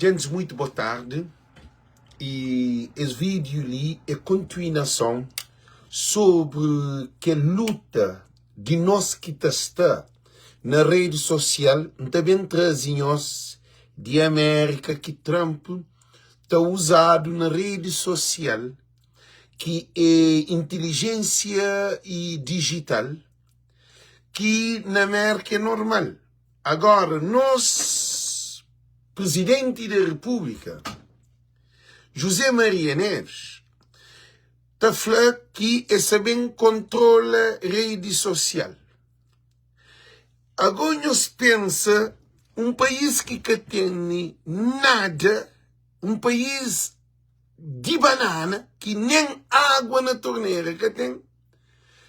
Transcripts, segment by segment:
Djentis muito boa tarde e es vídeo li é kontinuason sobre kel luta di nos ki ta sta na rede sosial. N ta ben traze nhos di Amérika ki Trump ta uzadu na rede sosial ki é intelijensia e dijital ki na Amérika é normal. Agora nos Presidente da República, José Maria Neves, ta fla ki e sa ben kontrola rede sosial. Ago nhos pensa un país ki ka tene nada, un país di banana ki nen agua na tornera ka ten,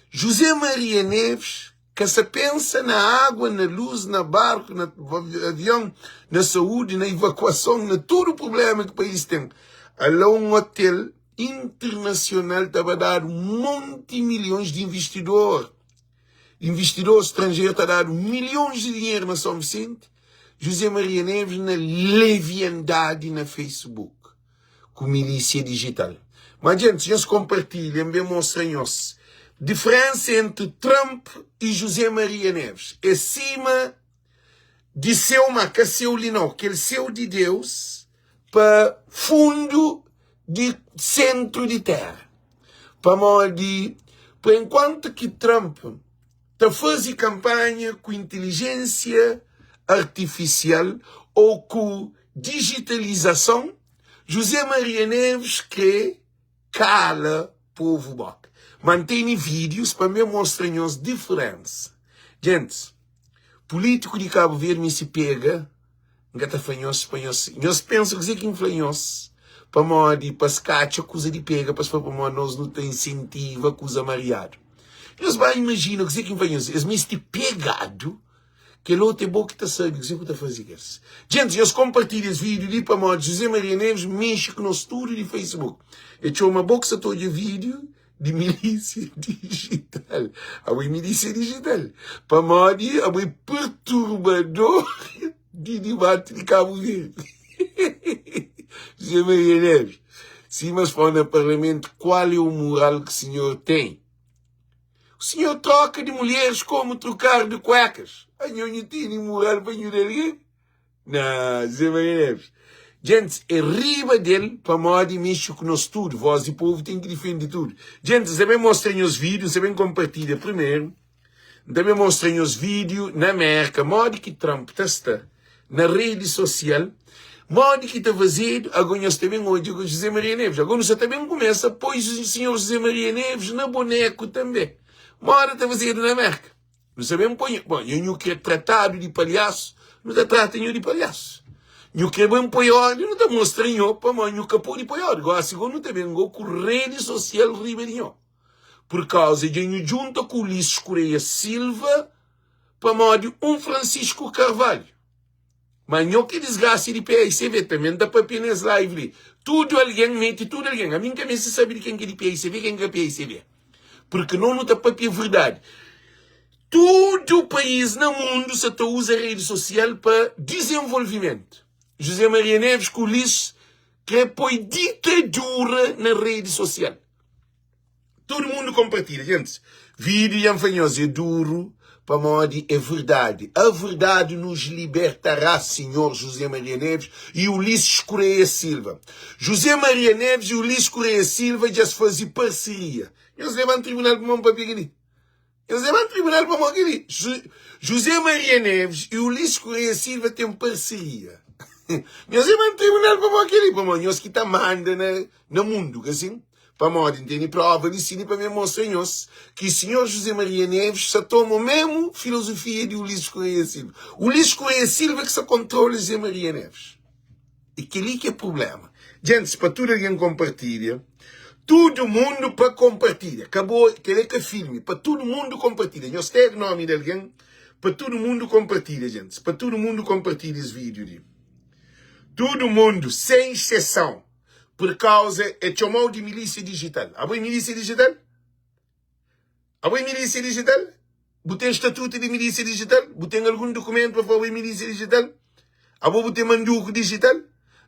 José Maria Neves ka sa pensa na agua, na luz, na barku, na avion, na saúdi, na evakuason, na tudu prublema ki país ten. Ala un hotel internasional ta ba dadu monti milhons di investidor, investidor stranjeru ta dadu milhons di dinheru na São Vicente, José Maria Neves na leviandadi na Facebook. ku milísia dijital. Ma djentis, nhos konpartilha, N ben mostra nhos diferensa entri Trump i José Maria Neves. É sima di séu, ma ka séu li nau, kel séu di Deus pa fundu di sentru di téra. Pamodi, pa enkuantu ki Trump ta faze kanpanha ku intelijensia artifisial ô ku dijitalizason, José Maria Neves krê kala povu boka. Ma N tene vídius pa me mostra nhos diferensa. Gentis, pulítiku di Kabu Verdi meste pega, N ka ta fla nhos pa nhos, nhos pensa kuzê ki N fla nhos, pamodi pa es ka atxa kuza di pega, pa es fla pamodi nos nu ta insentiva kuza mariadu. Nhos ba imajina kuzê ki N fla nhos, es meste pegadu. Kel otu é bo ki ta sabe kuzê ku ta faze ku es. Gentis, nhos konpartilha es vídiu li pamodi José Maria Neves mexe ku nos tudu di Facebook. E txoma bo ki sa ta odja vídiu di milísia dijital. Abo é milísia dijital pamodi abo é perturbador di dibati di Kabu Verdi. José Maria Neves, sima es fla na parlamentu, kual é o mural ki sinhor ten? O senhor troca de mulheres como trocar de cuecas. Anho nhu tene moral pa nhu da algen? Na, Zé Maria Neves. Gentis, é riba del pamodi mexe ku nos tudu. Voz di povu ten ki difende tudu. Gentis, N ta ben mostra nhos vídiu, N ta ben konpartilha primeru. N ta ben mostra nhos vídiu na Merka, modi ki Trump ta sta na redi sosial, modi ki ta fazedu. Ago nhos ta ben odja ku José Maria Neves. Ago nu sa ta ben kumesa poi sinhor José Maria Neves na boneku tanbe. Modi ta fazedu na Merka. Nu sa ben poi, bon, nho nhu kre tratadu di palhasu, nu ta trata nho di palhasu. Nhu kre ben poi ordi, nu ta mostra nho pamodi nhu ka pode poi ordi. Gosi go nu ta ben go ku redi sosial riba di nho. Pur kauza dja nhu djunta ku Ulisses Correia Silva pamodi un Francisco Carvalho. Ma nho ki disgrasa di PAICV tanbe N ta papia nes live li. Tudu algen meti tudu algen. Ami N ka meste sabe di ken ki di PAICV ken ki ka PAICV. Purki no nu ta papia verdadi. Tudu país na mundu sa ta uza redi sosial pa dizenvolvimentu. José Maria Neves ku Ulisses kre poi ditadura na redi sosial. Tudu mundu konpartilha, gentis. Vídiu dja N fla nhos é duru pamodi é verdadi. A verdade nos libertará, Senhor José Maria Neves e Ulisses Correia Silva. José Maria Neves e Ulisses Correia Silva dja es faze parseria. Nhos leba-m tribunal pamodi N papia kel-li. Nhos leba-m tribunal pamodi kel-li. José Maria Neves e Ulisses Correia Silva ten parseria. Nhos leba-m tribunal pamodi kel-li, pamodi nhos ki ta manda na, na mundu, ka sin? Pamodi N tene prova li sin pa mi mostra nhos ki sinhor José Maria Neves sa toma omemu filozofia di Ulisses Correia Silva. Ulisses Correia Silva ki sa kontrola José Maria Neves. E kel-li ki é prubléma. Gentis, pa tudu algen konpartilha, tudu mundu pa konpartilha. Ka bo, kel-li é ka filmi, pa tudu mundu konpartilha. Nhos tag nomi di algen pa tudu mundu konpartilha, gentis. Pa tudu mundu konpartilha es vídiu li. Tudu mundu, sen exseson. Pur kauza é txomau di milísia dijital. Abo é milísia dijital? Abo é milísia dijital? Bu ten statutu di milísia dijital? Bu ten algun dukumentu pa fla abo é milísia dijital? Abo bu ten manduku dijital?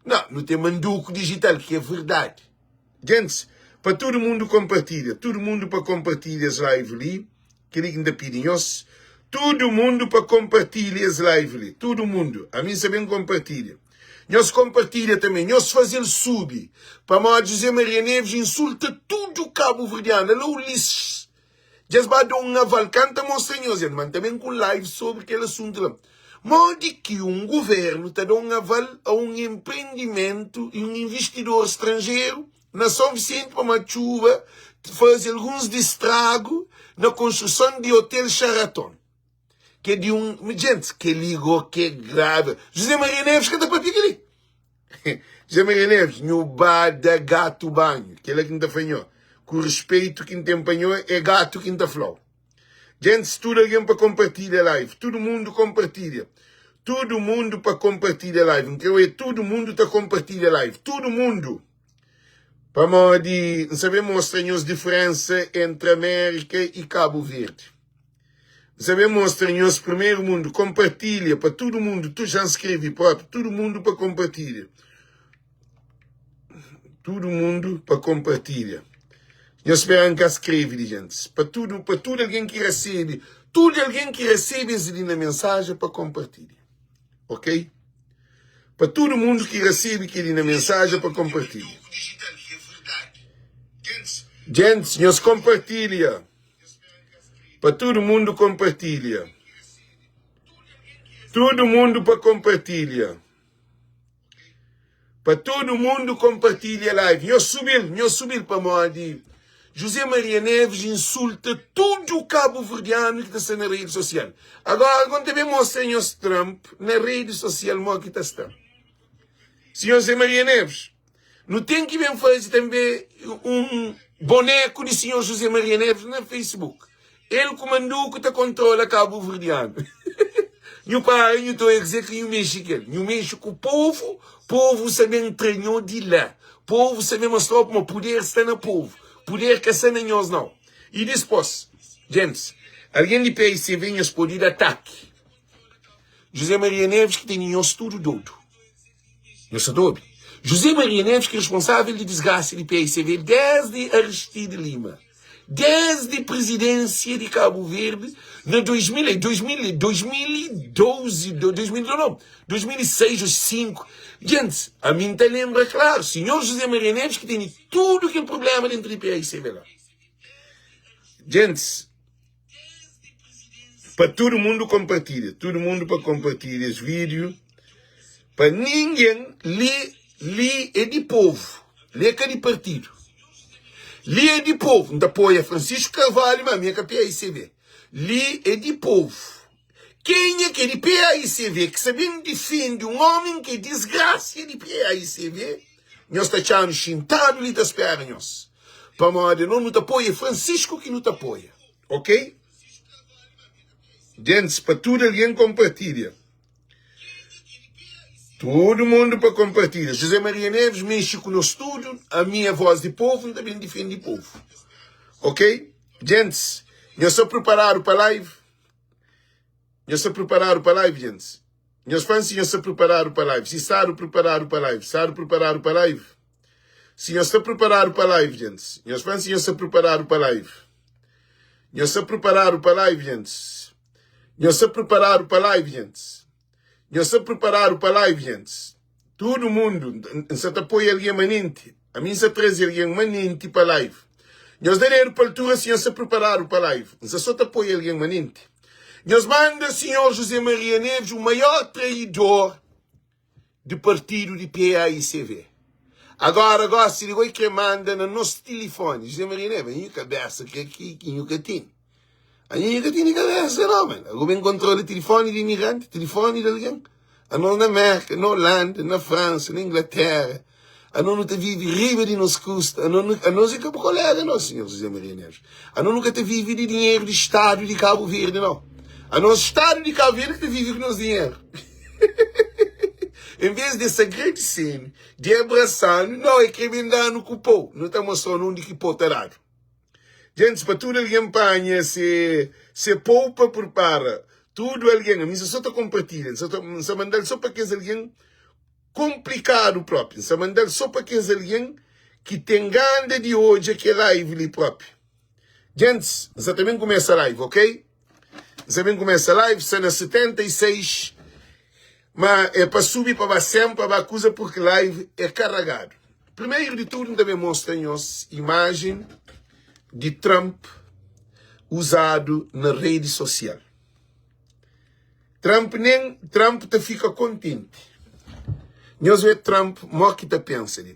Não, nu ten manduku dijital, ki é verdadi. Gentis, pa tudu mundu konpartilha, tudu mundu pa konpartilha es live li, kel-li ki N ta pidi nhos, tudu mundu pa konpartilha es live li, tudu mundu, ami N sa ben konpartilha. Nhos konpartilha tanbe, nhos faze-l subi, pamodi José Maria Neves insulta tudu kabuverdianu, ala Ulisses Dja es ba da un aval kanta mostra nhos el, ma N ta ben ku un live sobri kel asuntu la. Modi ki un guvernu ta da un aval a un enprendimentu i un investidor stranjeru na São Vicente pamodi txuba faze alguns distragu na konstruson di Hotel Sheraton, ki é di un. Djentis, kel-li go ki é gravi. José Maria Neves ka ta papia kel-li. José Maria Neves, nhu ba da gatu banhu. Kel-la ki N ta fla nho. Ku rispeitu ki N ten pa nho, é gatu ki N ta fla-u. Gentis, tudu algen pa konpartilha live. Tudu mundu konpartilha. Tudu mundu pa konpartilha live. N kre oia tudu mundu ta konpartilha live. Tudu mundu! Pamodi N sa ben mostra nhos diferensa entri Amérika i Kabu Verdi. N sa ben mostra nhos primeru mundu konpartilha pa tudu mundu tu já N skrevi propi tudu mundu pa konpartilha tudu mundu pa konpartilha nhos spera N ka skrevi di gentis pa tudu pa tudu algen ki rasebe tudu algen ki rasebe es li na mensajen pa konpartilha ok pa tudu mundu ki rasebe kel-li na mensajen pa konpartilha gentis nhos konpartilha. Pa tudu mundu konpartilha. Tudu mundu pa konpartilha. Pa tudu mundu konpartilha live. Nhos subi-l, nhos subi-l pamodi José Maria Neves insulta tudu kabuverdianu ki ta sta na redi sosial. Agora N ta ben mostra nhos Trump na redi sosial mo ki ta sta. Sinhor José Maria Neves. Nu ten ki ben faze tanbe un boneku di Sinhor José Maria Neves na Facebook. El ku Manduku ta kontrola kabuverdianu. Nhu para nhu ta oia kuzê ki nhu mexe ku el. Nhu mexe ku povu, povu sa ben tra nho di la. Povu sa ben mostra-u ma puder sta na povu. Puder ka sta na nhos nau. I dispos, gentis, algen di PICV nhos pode da ataki. José Maria Neves ki tene nhos tudu dodu. Nhos sa ta obi? José Maria Neves ki responsável di disgrasa di paicv desdi Aristide Lima, desdi presidência di Cabo Verde na 2000, 2000, 2012, 2012 não, 2006 ou 5. Gente, a mim ta lembra claro, senhor José Maria Neves ki tene tudo kel problema dentro di paicv lá. Gente, Pa tudu mundu konpartilha Tudu mundu pa konpartilha es vídiu Pa ningen li Li é di povu Li é ka di partidu Li é di povu N ta apoia Francisco Carvalho ma mi é ka PAICV Li é di povu Kenha ki é di PAICV ki sa ben difende un ómi ki é disgrasia di PAICV Nhos ta txanu xintadu li ta spera nhos Pamodi nos nu ta apoia é Francisco ki nu ta apoia. Ok Djentis pa tudu algen konpartilha Tudu mundu pa konpartilha José Maria Neves mexe ku nos tudu Ami é voz di povu N ta ben difende povu Ok Djentis nhos sta priparadu pa live? Nhos sta priparadu pa live djentis? Nhos fla-m si nhos sta priparadu pa live Si stadu priparadu pa live Stadu priparadu pa live? Si nhos sta priparadu pa live djentis Nhos fla-m si nhos sta priparadu pa live Nhos sta priparadu pa live djentis Nhos sta priparadu pa live djentis Nhos sta priparadu pa live djentis Tudu mundu N sa ta poi algen manenti Ami N sa traze algen manenti pa live Nhos da dedu pa altura si nhos sta priparadu pa live N sa so ta poi algen manenti Nhos manda sinhor José Maria Neves o maior traidor di partidu di PAICV. Agora gosi di goi kre manda na nos tilifoni. José Maria Neves, nhu kabesa ke ki ki nhu ka tini. Anho nhu ka tini kabesa no, man. Ago ben kontrola tilifoni di imigranti, tilifoni di algen. Anos na Merka, na Holanda, na Fransa, na Inglaterra, anos nu ta vivi riba di nos kusta. Anos, anos é ka bu kolega no, senhor José Maria Neves. Anos nu ka ta vivi di dinheru di Stadu di Kabu Verdi no. Anos Stadu di Kabu Verdi ki ta vivi ku nos dinheru. Em vez de es agradese-nu, di abrasa-nu, nau, e kre ben da-nu ku pau. Nu ta mostra-nu undi ki pau ta dadu. Gentis, pa tudu algen panha se se pau pa purpara. Tudu algen, ami N sa so ta konpartilha, N sa ta, N sa manda-l so pa kes algen. Konplikadu propi. N sa manda-l so pa kes algen ki ten ganda di odja kel live li propi. Gentis, N sa ta ben kumesa live, ok? N sa ben kumesa live, sta na 76, ma é pa subi pa ba 100 pa ba kuza purki live é karagadu. Primeiro di tudu, N ta ben mostra nhos imajen di Trump uzadu na redi sosial. Trump nen Trump ta fika kontenti. Nhos wê Trump mo ki ta pensa li.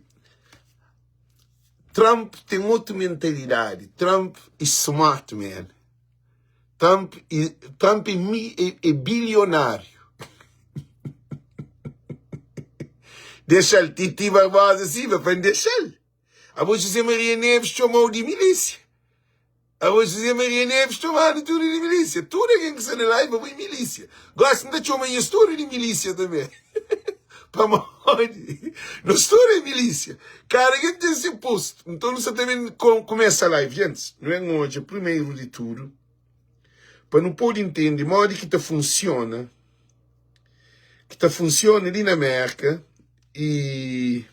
Trump ten otu mentalidadi. Trump is smart man. Trump e, Trump é, mi, é, é bilionário. Deixa-l, Titi Barbosa Silva, pa N deixa-l. Abo José Maria Neves txoma-u di milícia. Abo José Maria Neves txomadu tudu di milísia. Tudu algen ki sta na live abo é milísia. Gosi N ta txoma nhos tudu di milísia tanbe. Pamodi nos tudu é milísia. Kada algen ten se postu. Nton nu sta ta ben kumesa live. Gentis, nu ben odja primeru di tudu pa nu pode ntende modi ki ta funsiona ki ta funsiona li na Merka i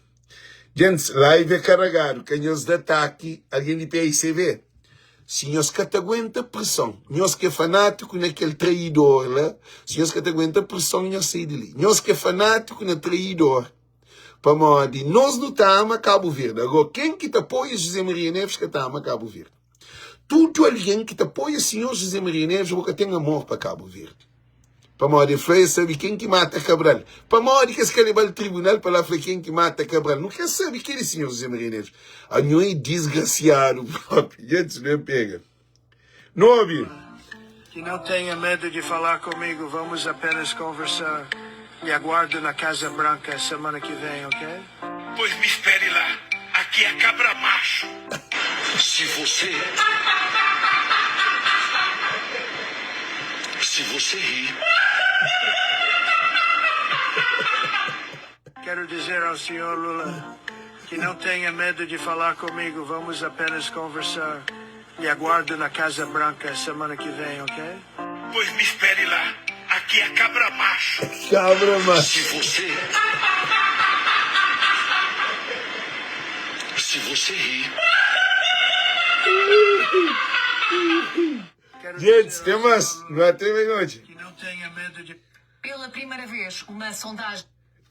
Gentis, live é karagadu, ka nhos da ataki algen di PICV. Si nhos ka ta aguenta preson, nhos ki é fanátiku na kel traidor la, si nhos ka ta aguenta preson, nhos sai di li. Nhos ki é fanátiku na traidor, pamodi nos nu ta ama Kabu Verdi. Agora, ken ki ta apoia José Maria Neves ka ta ama Kabu Verdi. Tudu algen ki ta apoia sinhor José Maria Neves, bo ka ten amor pa Kabu Verdi. Pamodi el fla el sabe ken ki mata Cabral. Pamodi ki es ka leba-l tribunal pa la fla ken ki mata Cabral? Nu ka sabe kel-li, sinhor José Maria Neves. Anho é disgrasiadu propi. Gentis ben pega. Nu obi. Que não tenha medo de falar comigo, vamos apenas conversar. Lhe aguardo na Casa Branca semana que vem, ok? Pois me espere lá, aqui é cabra macho. Se você. Se você ri. Quero dizer ao senhor Lula que não tenha medo de falar comigo, vamos apenas conversar. Lhe aguardo na Casa Branca semana que vem, ok? Pois me espere lá, aqui é cabra macho. Cabra macho. Se você. Se você ri. Quero Gente, dizer tem ao mais. senhor Não Lula é tem hoje. que não tenha medo de. Pela primeira vez, uma sondagem.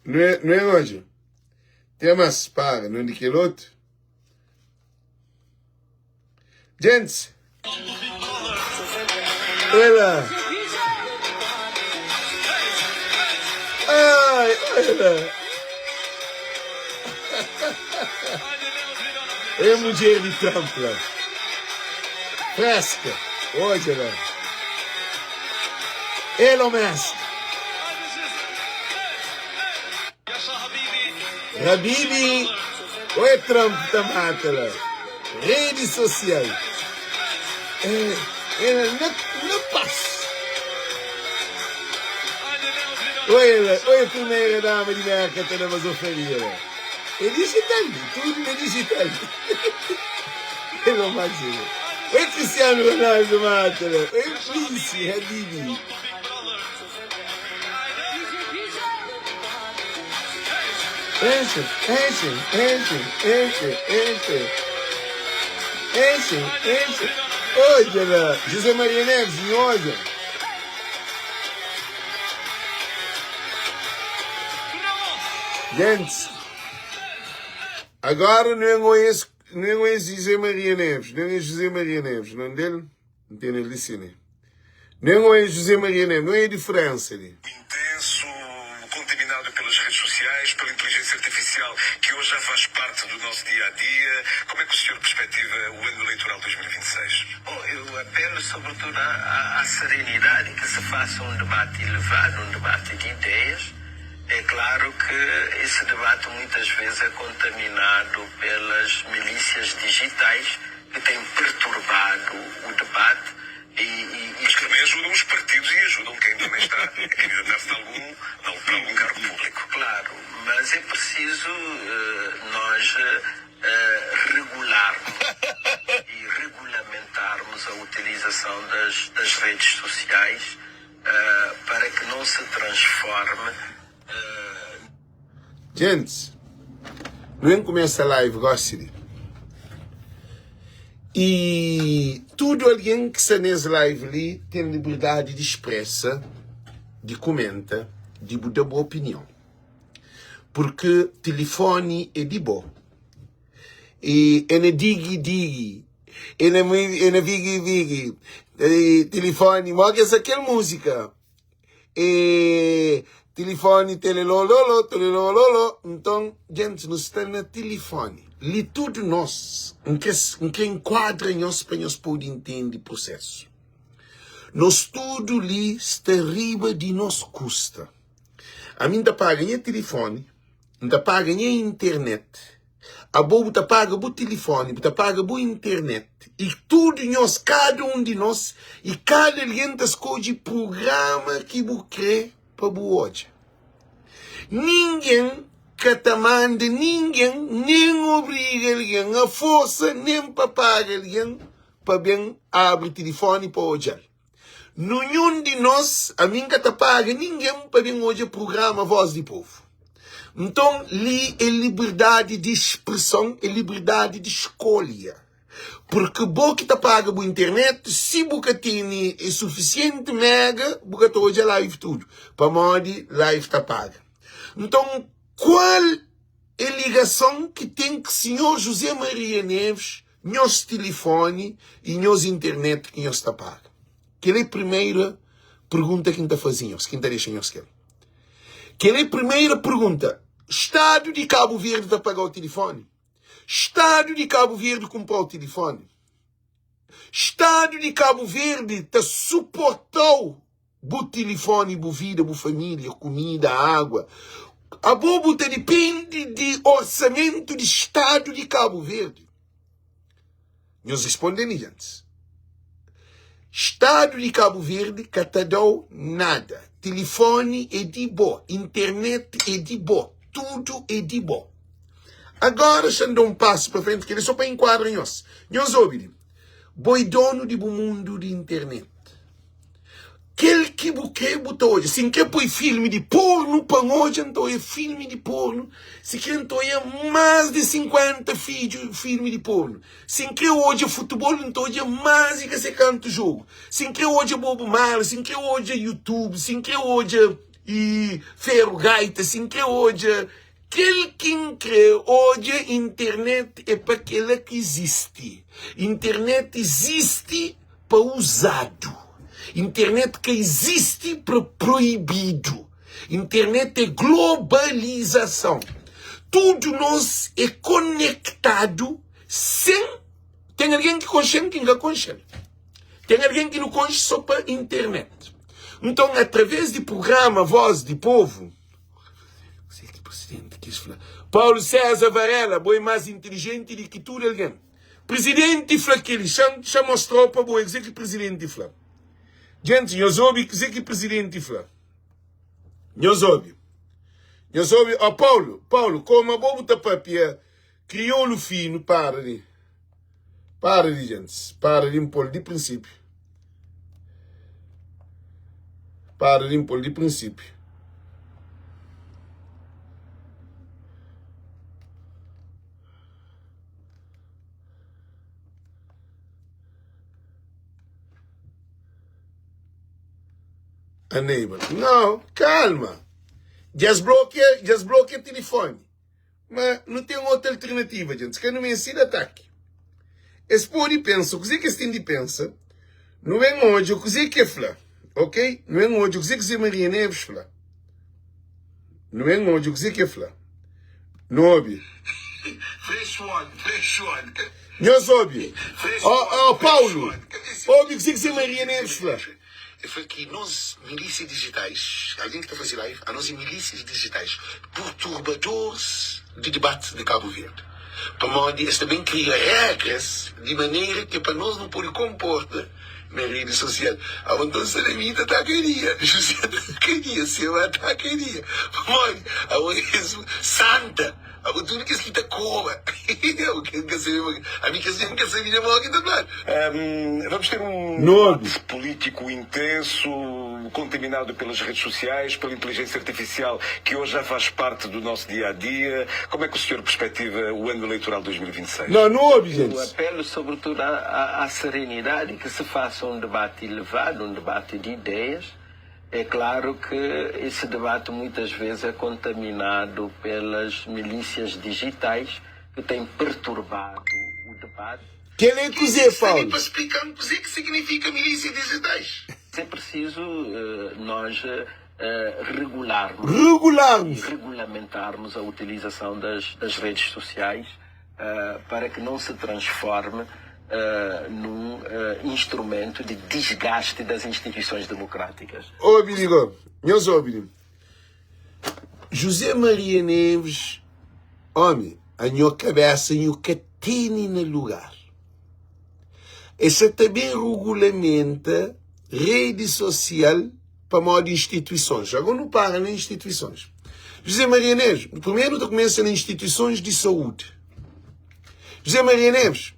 Não é, não é hoje. Tem mais, para, não é daquele outro. Gents, olha lá. Ai, olha lá. É mulher de Trump lá. Fresca. Olha lá. Elon Musk. Habibi, oi Trump ta mata la. Rede social. É, é na, na paz. Oi, ela, oi a primeira dama di Merca ta na bazofaria la. É digital, tudo é digital. Elon Musk. Oi Cristiano Ronaldo mata la. Oi Príncipe Habibi. Enche, enche, enche, enche, enche. Enche, enche. Odja la, José Maria Neves, nhu odja. Gentis, agora nu é um José Maria Neves, não é José Maria Neves, nome dele? N tene li si ne. Nen o é José Maria Neves, não é diferença li. Intenso, contaminado pelas redes sociais, pela inteligência artificial, que hoje já faz parte do nosso dia a dia. Como é que o senhor perspectiva o ano eleitoral 2026? Bom, eu apelo sobretudo à, à, à serenidade, que se faça um debate elevado, um debate de ideias. É claro que esse debate muitas vezes é contaminado pelas milícias digitais que têm perturbado o debate e, e, e Mas que também ajudam os partidos e ajudam quem também está a candidatar-se algum, para algum cargo público. Claro, mas é preciso uh, nós uh, regularmos e regulamentarmos a utilização das, das redes sociais uh, para que não se transforme. Gentis, nu ben kumesa live gosi li. I tudu algen ki sta nes live li ten liberdadi di spresa, di kumenta, di bu da bu opinion. Purki tilifoni é di bo. I é na digi digi, é na é na vigi vigi, tilifoni, mo ki es kel múzika. E tilifoni telelololo telelololo nton gentis nu sta na tilifoni li tudu nos N kre N kre nkuadra nhos pa nhos pode intende prusesu nos tudu li sta riba di nos kusta ami N ta paga nha tilifoni N ta paga nha internet Abo bu ta paga bu tilifoni, bu ta paga bu internet i tudu nhos, kada un di nos i kada algen ta skodje prugrama ki bu kre pa bu odja. Ningen ka ta manda ningen, nen obriga algen a forsa, nen pa paga algen pa ben abri tilifoni pa odja-l. Nunhun di nos, ami N ka ta paga ningen pa ben odja prugrama Voz di Povu. Nton, li é liberdadi di spreson, é liberdadi di skolha. Purki bo ki ta paga bu internet, si bu ka tene sufisienti mega, bu ka ta odja live tudu, pamodi live ta paga. Nton, kual é ligason ki ten ki sinhor José Maria Neves nhos tilifoni i nhos internet ki nhos ta paga? Kel é primeira pergunta ki N ta faze nhos, ki N ta dexa nhos kel. Kel é primeira pergunta. Stadu di Kabu Verdi ta paga-u tilifoni? Stadu di Kabu Verdi kunpra-u tilifoni? Stadu di Kabu Verdi ta suporta-u bu tilifoni, bu vida, bu família, kumida, água. Abo bu ta dipende di orsamentu di Stadu di Kabu Verdi. Nhos responde-m antis. Stadu di Kabu Verdi ka ta da-u nada. Tilifoni é di bo, internet é di bo, tudu é di bo. Agora xa N da un pasu pa frenti, kel-li é so pa inkuadra nhos. Nhos obi li, bo é donu di bu mundu di internet. Kel ki bu kre bu ta odja. Si N kre poi filmi di pornu pa N odja, N ta odja filmi di pornu. Si kre N ta odja más di 50 fidju filmi di pornu. Si N kre odja futebol, N ta odja más di ka se kantu jogu. Si N kre odja Bob Marley, si N kre odja YouTube, si N kre odja i Ferro Gaita, si N kre odja Kel ki N kre odja internet é pa kela ki izisti. Internet izisti pa uzadu. Internet ka izisti pa proibidu. Internet é globalizason. Tudu nos é konektadu sen ten algen ki konxe-m ki N ka konxe-l. Ten algen ki nu konxe so pa internet. Nton, através di prugrama Voz di Povu, Kuzê ki presidenti kis fla? Paulo César Varela, bo é más inteligenti di ki tudu algen. Presidenti fla kel-li, xa N mostra-u pa bo é kuzê ki presidenti fla. Gentis, nhos obi kuzê ki presidenti fla. Nhos obi. Nhos obi, ó Paulo, Paulo, koma abo bu ta papia kriolu finu, para di. Para di, gentis, para di N pô-l di prinsípiu. Para di N pô-l di prinsípiu. Enable. Não, calma. Desbloqueia, desbloqueia telefone. Ma nu ten otu alternativa, djenti. Ka nu meste di ataki. Es pode pensa kuzê ki es ten di pensa. Nu ben odja kuzê ki e fla, ok? Nu ben odja kuzê ki Zé Maria Neves fla. Nu ben odja kuzê ki e fla. Nu obi. Fresh one, fresh one. Nhos obi. Fresh Ó, one, ó, fresh Paulo, one. obi kuzê ki Zé Maria Neves fla. El fla ki nos milísia dijitais, algen ki ta faze live, anos é milísias dijitais, purturbadores di debate di Kabu Verdi. Pamodi es ta ben kria regras di manera ki pa nos nu pode konporta na redi sosial. Abo nton Salamita ta kadia, José ta kadia, Seba ta kadia. Pamodi abo es santa. Abo tudu kes ki ta koba. Abo kes ka sabe ma ami kes ki ka sabe nha mo ki ta fladu. Vamos ter um Nobi. debate político intenso, contaminado pelas redes sociais, pela inteligência artificial, que hoje já faz parte do nosso dia a dia. Como é que o senhor perspectiva o ano eleitoral de 2026? Não, nu obi, Eu gentis. apelo sobretudo à, à, à serenidade, que se faça um debate elevado, um debate de ideias. É claro que esse debate muitas vezes é contaminado pelas milícias digitais que têm perturbado o debate. Kel é kuzê, Ki sta li Paulo? pa splika-m kuzê ki signifika milísia dijitais. É preciso nós regularmos Regularmos. e regulamentarmos a utilização das, das redes sociais para que não se transforme num instrumento de desgaste das instituições democráticas. Obi li go, nhos obi li. José Maria Neves, omi, a nho kabesa nhu ka tene na lugar. E sa ta ben regulamenta rede sosial pamodi instituisons. Agora nu para na instituisons. José Maria Neves, primeiro nu ta kumesa na instituisons di saúde. José Maria Neves,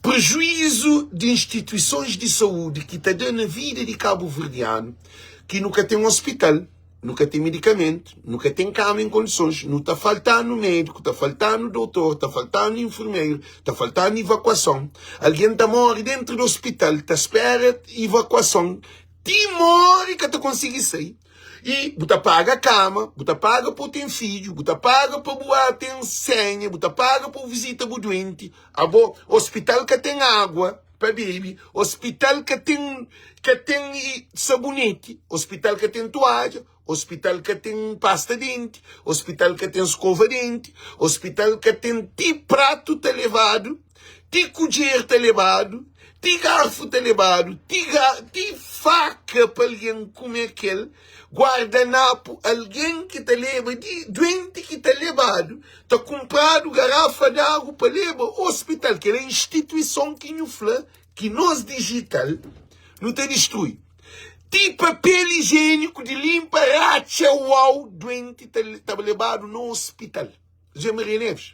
prejuízo di instituisons di saúde ki ta da na vida di kabuverdianu ki nu ka ten hospital, nu ka ten medikamentu, nu ka ten kama en kondisons, nu ta faltanu médiku, ta faltanu doutor, ta faltanu enfermeru, ta faltanu ivakuason, algen ta móre dentru di hospital ta spera ivakuason Ti móre ka ta konsigi sai. I bu ta paga kama, bu ta paga pa bu ten fidju, bu ta paga pa bu a ten senha, bu ta paga pa bu vizita bu duenti. Abo, ospital ka ten agua pa bebe, ospital ka ten ka ten saboneti, ospital ka ten tuadja, ospital ka ten pasta denti, ospital ka ten skova denti, ospital ka ten ti pratu ta levadu. Ti kudjer ta lebadu, ti garfu ta lebadu, ti ga, ti faka pa algen kume kel guardanapu, algen ki ta leba di duenti ki ta lebadu, ta kunpradu garafa di agu pa leba ospital. Kel é instituison ki nhu fla ki nos dijital nu ta distrui. Ti papel ijieniku di linpa ratxa uau duenti ta ta lebadu na ospital. José Maria Neves,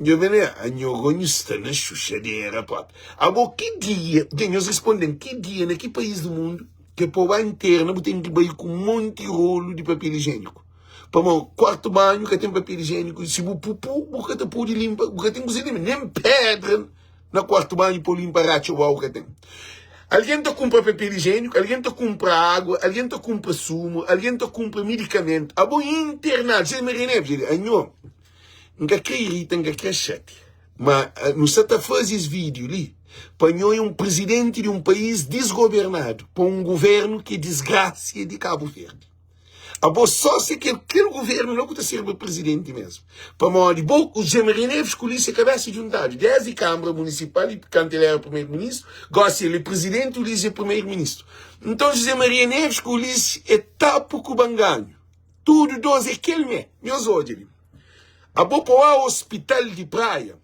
Nho ben é, anho go nhu sta na xuxadera propi. Abo ki dia, dja nhos responde-m, ki dia na ki país di mundu ke pa bu ba interna bu ten ki bai ku monti rolu di papel ijieniku? Pamodi kuartu banhu ka ten papel ijieniku, si bu pupu bu ka ta pode linpa, bu ka ten kuze di nen pedra na kuartu banhu pa bu linpa ratxa bu ka ten. Algen ta kunpra papel ijieniku, algen ta kunpra agua, algen ta kunpra sumu, algen ta kunpra midikamentu. Abo internadu, José Maria Neves, el anho, N ka kre irita, N ka kre xatia, ma nu sa ta faze es vídiu li pa nho é un prizidenti di un país disgobernadu pa un guvernu ki é disgrasia di Kabu Verdi. Abo só se kel kel governo la ku ta serba presidente mesmo. Pamodi bo ku José Maria Neves ku Ulisses cabeça juntado desde Câmara Municipal e kantu ele era primeiro-ministro, gosi ele é presidente, Ulisses é primeiro-ministro. Então José Maria Neves ku Ulisses é tapo ku banganho. Tudo dos é kel mé. Nhos odja li. Abo pa oa hospital di Praia,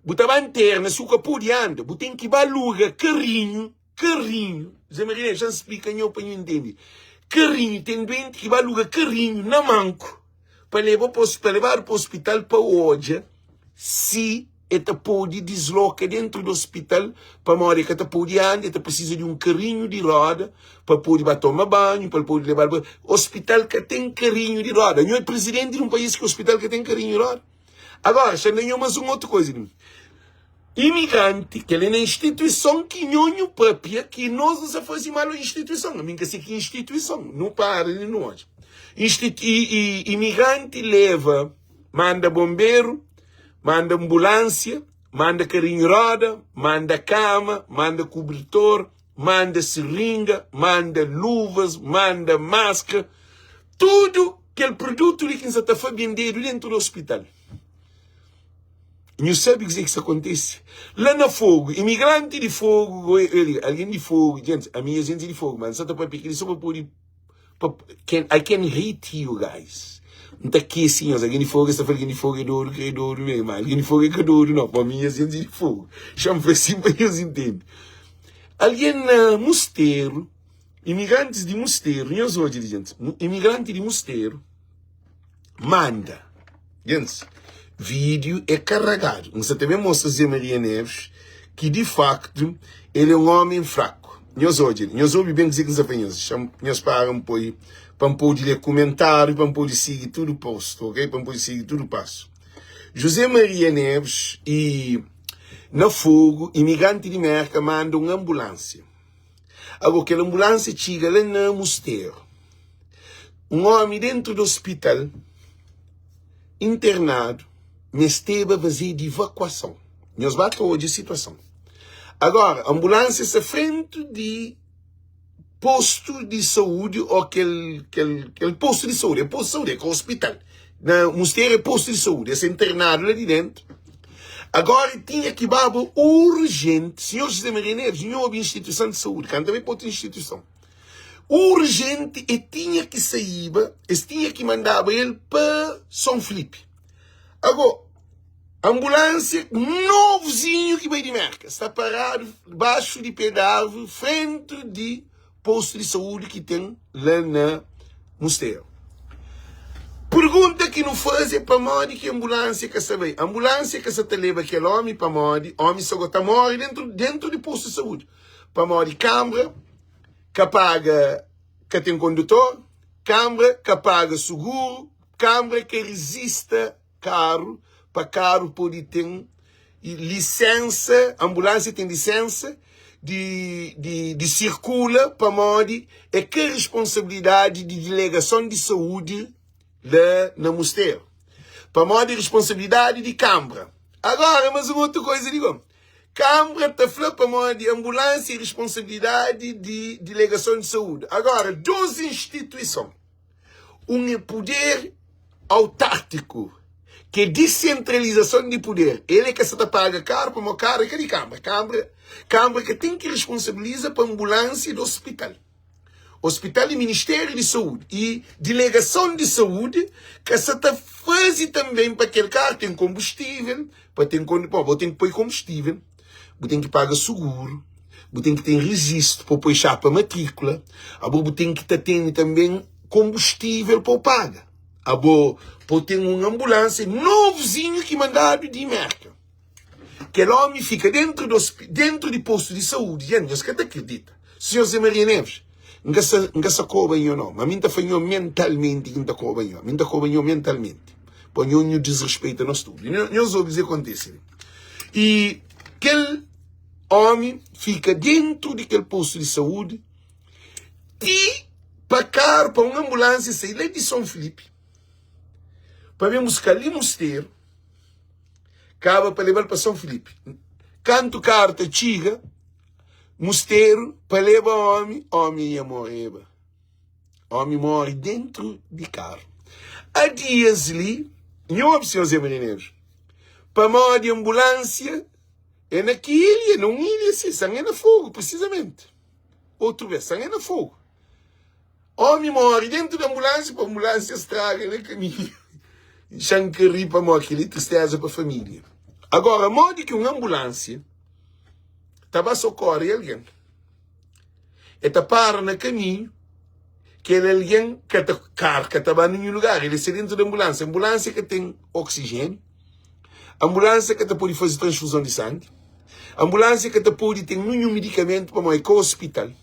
bu ta ba interna, si bu ka pode anda, bu ten ki ba aluga carrinho Karinhu, Zé Maria, dexa-m splika nho pa nho intende. Karinhu, ten duenti ki ba aluga karinhu na manku pa leba pa pa lebadu pa ospital pa odja si e ta pode disloka dentu di ospital pamodi e ka ta pode anda, e ta prisiza di un karinhu di roda pa pode ba toma banhu, pa el pode lebadu pa ospital ka ten karinhu di roda. Nho é prizidenti di un país ki ospital ka ten karinhu di roda? Agora, xa-m da nho más un otu koza. Imigranti, kel-li na instituison ki nho nhu papia ki nos nu sa faze mal o instituison, ami N ka se ki instituison, nu para li nu odja. Imigranti leva, manda bonberu, manda anbulansia, manda karinhu roda, manda kama, manda kubritor, manda siringa, manda luvas, manda maskra, tudu kel produtu li ki N sa ta fa bendedu dentu di ospital. Nhu sabe kuzê ki sta kontise la na Fogu? Imigranti di Fogu, algen di Fogu, gente, ami é gente di Fogu, ma N sa ta papia kel-li sô pa pode, pa, can, I can hate you guys. N ta kese nhos, algen di Fogu, es ta fla algen di Fogu é dodu, ka é dodu mesmu, ma algen di Fogu é ka dodu nau, pa mi é gente di Fogu. Xa-m fla sin pa nhos intende. Algen na Musteru, imigrantis di Musteru, nhos odja li, gente, imigranti di Musteru manda. Gentis, vídiu é karagadu. N sa ta ben mostra Zé Maria Neves ki di faktu el é un ómi fraku. Nhos odja li, nhos obi ben kuzê ki N sa fla nhos. Xa nhos para N poi pa N pode lé kumentáriu, pa N pode sigi tudu post, ok? Pa N pode sigi tudu pasu. José Maria Neves e na Fogu, imigranti di Mérka manda un anbulánsia. Ago kel anbulánsia txiga la na Musteru. Un ómi dentu di ospital, internadu, mesteba fazê di ivakuason. Nhos ba ta odja situason. Agora, anbulánsia sta frentu di postu di saúdi ô kel, kel, kel postu di saúdi. É postu di saúdi, é ka ospital. Na Musteru é postu di saúdi. Es sta internadu la di dentu. Agora tinha ki baba urgente, Senhor José Maria Neves, nho obi instituição de saúde, kanta bai pa otu instituição. Urgente e tinha ki saíba, es tinha ki mandaba el pa São Filipe. Ago, ambulância novozinho ki bai di Merka, sta parado baxu di pé di árvore, frente di posto di saúde ki ten la na Musteru. Pergunta ki nu faze é pamodi ki ambulância ka sta bai. Ambulância ka sa ta leba kel omi pamodi omi sa go ta more dentru dentru di posto di saúde. Pamodi kambra ka paga ka ten kondutor, kambra ka paga suguru, kambra ka rizista karu pa karu pode ten lisensa, ambulânsia ten lisensa di, di, di sirkula pamodi é ka responsabilidadi di dilegason di saúdi la na Musteru. Pamodi responsabilidadi di kambra. Agora, mas un otu koisa di gom. Kambra ta fla pamodi ambulânsia é responsabilidadi di dilegason di saúdi. Agora, dos instituison. Un é puder autártiku, ki é disentralizason di puder. El é ka sa ta paga karu pamodi karu é ka di kanbra. Kanbra, kanbra ka ten ki responsabiliza pa anbulánsia di ospital. Ospital é Ministériu di Saúdi y Dilegason di Saúdi ka sa ta faze tanben pa kel karu ten konbustível, pa ten kondi, bo ten ki poi konbustível. Bu ten ki paga suguru, bu ten ki ten rejistu pa bu poi xapa matríkula, abo bu ten ki ta tene tanben konbustível pa bu paga, abo pa bu ten un anbulánsia novuzinhu ki mandadu di Merka. Kel ómi fika dentu di dentu di postu di saúdi, dja nhos ka ta kridita. Sinhor Zé Maria Neves, N ka sa N ka sa koba nho no, ma mi N ta fla nho mentalmenti ki N ta koba nho, mi N ta koba nho mentalmenti, pa nho nhu disrespeita nos tudu. Nhos obi kuzê ki kontise li. I kel ómi fika déntu di kel postu di saúdi ti pa karu, pa un anbulánsia sai la di Son Filipi pa ben buska-l li Musteru, kaba pa leba-l pa Son Filipi. Kantu karu ta txiga Musteru pa leba ómi, ómi ia moreba. Ómi móre déntu di karu. A dias li, nho obi, senhor Zé Marineiros, pamodi anbulánsia é na ki ilha? Na un ilha si, san é na Fogu, prisizamenti. Otu bes, san é na Fogu. Ómi móre déntu di anbulánsia pa anbulánsia straga na kaminhu. Xa-m ka ri pamodi kel-li é tristéza pa família. Agora, modi ki un anbulánsia ta ba sokore algen? El ta para na kaminhu, kel algen ka ta kar ka ta ba ninhun lugar, el sta dentu di anbulánsia. Anbulánsia ka ten oksijéniu, anbulánsia ka ta pode faze transfuzon di sangi, anbulánsia ka ta pode ten ninhun medikamentu pamodi é ka ospital.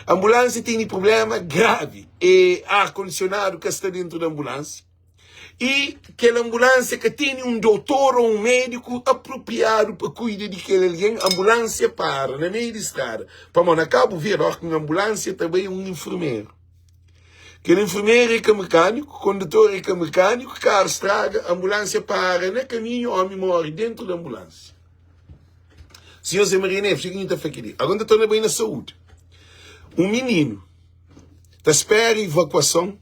Anbulánsia tene prubléma gravi, e ar kondisionadu ka sta dentu di anbulánsia. I kel anbulánsia ka tene un dotor ô un médiku apropriadu pa kuida di kel algen, anbulánsia para na meiu di strada. Pamodi na Kabu Verdi, óras ki un anbulánsia ta bai, un infermeru. Kel infermeru é ka mekániku, kondutor é ka mekániku, karu straga, anbulánsia para na kaminhu, ómi móre déntu di anbulánsia. Sinhor Zé Maria Neves, ki nhu ta fla kel-li? Agora N ta torna bai na saúdi. Un mininu ta spera ivakuason.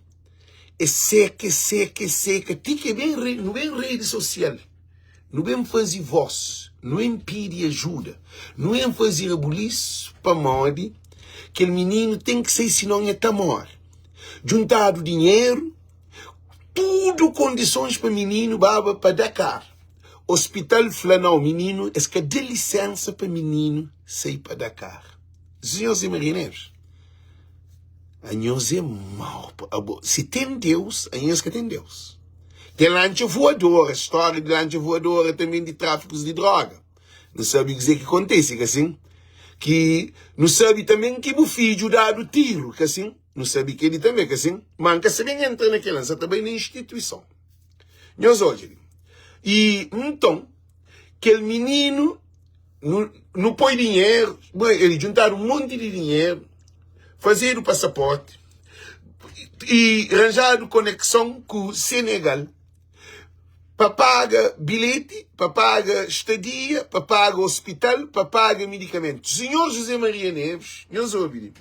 É seka, é seka, é seka Ti ki é ben re, nu ben redi sosial Nu ben faze vós, nu en pidi ajuda Nu en faze rabulisu pamodi Kel mininu ten ki sai sinon e ta more Djuntadu dinheru, tudu kondisons pa mininu baba pa Dakar Ospital fla nau, mininu, es ka da lisensa pa mininu sai pa Dakar Senhores e marineiros Anhos é mau. Abo, si ten Deus, anhos ka ten Deus. Ten lantxa voadora, stória di lantxa voadora tanben di tráfikus di droga. Nu sabe kuzê ki kontise, ka sin? Ki nu sabe tanben ki bu fidju dadu tiru, ka sin? Nu sabe kel-li tanbe, ka sin? Má N ka sa ben entra na kel-la, N sa ta bai na instituison. Nhos odja li. I nton, kel mininu, nu, nu poi dinheru, el djuntadu un monti di dinheru, fazedu pasaporti i ranjadu konekson ku Senegal pa paga bilheti, pa paga stadia, pa paga ospital, pa paga medikamentu. Sinhor José Maria Neves, nhos obi li,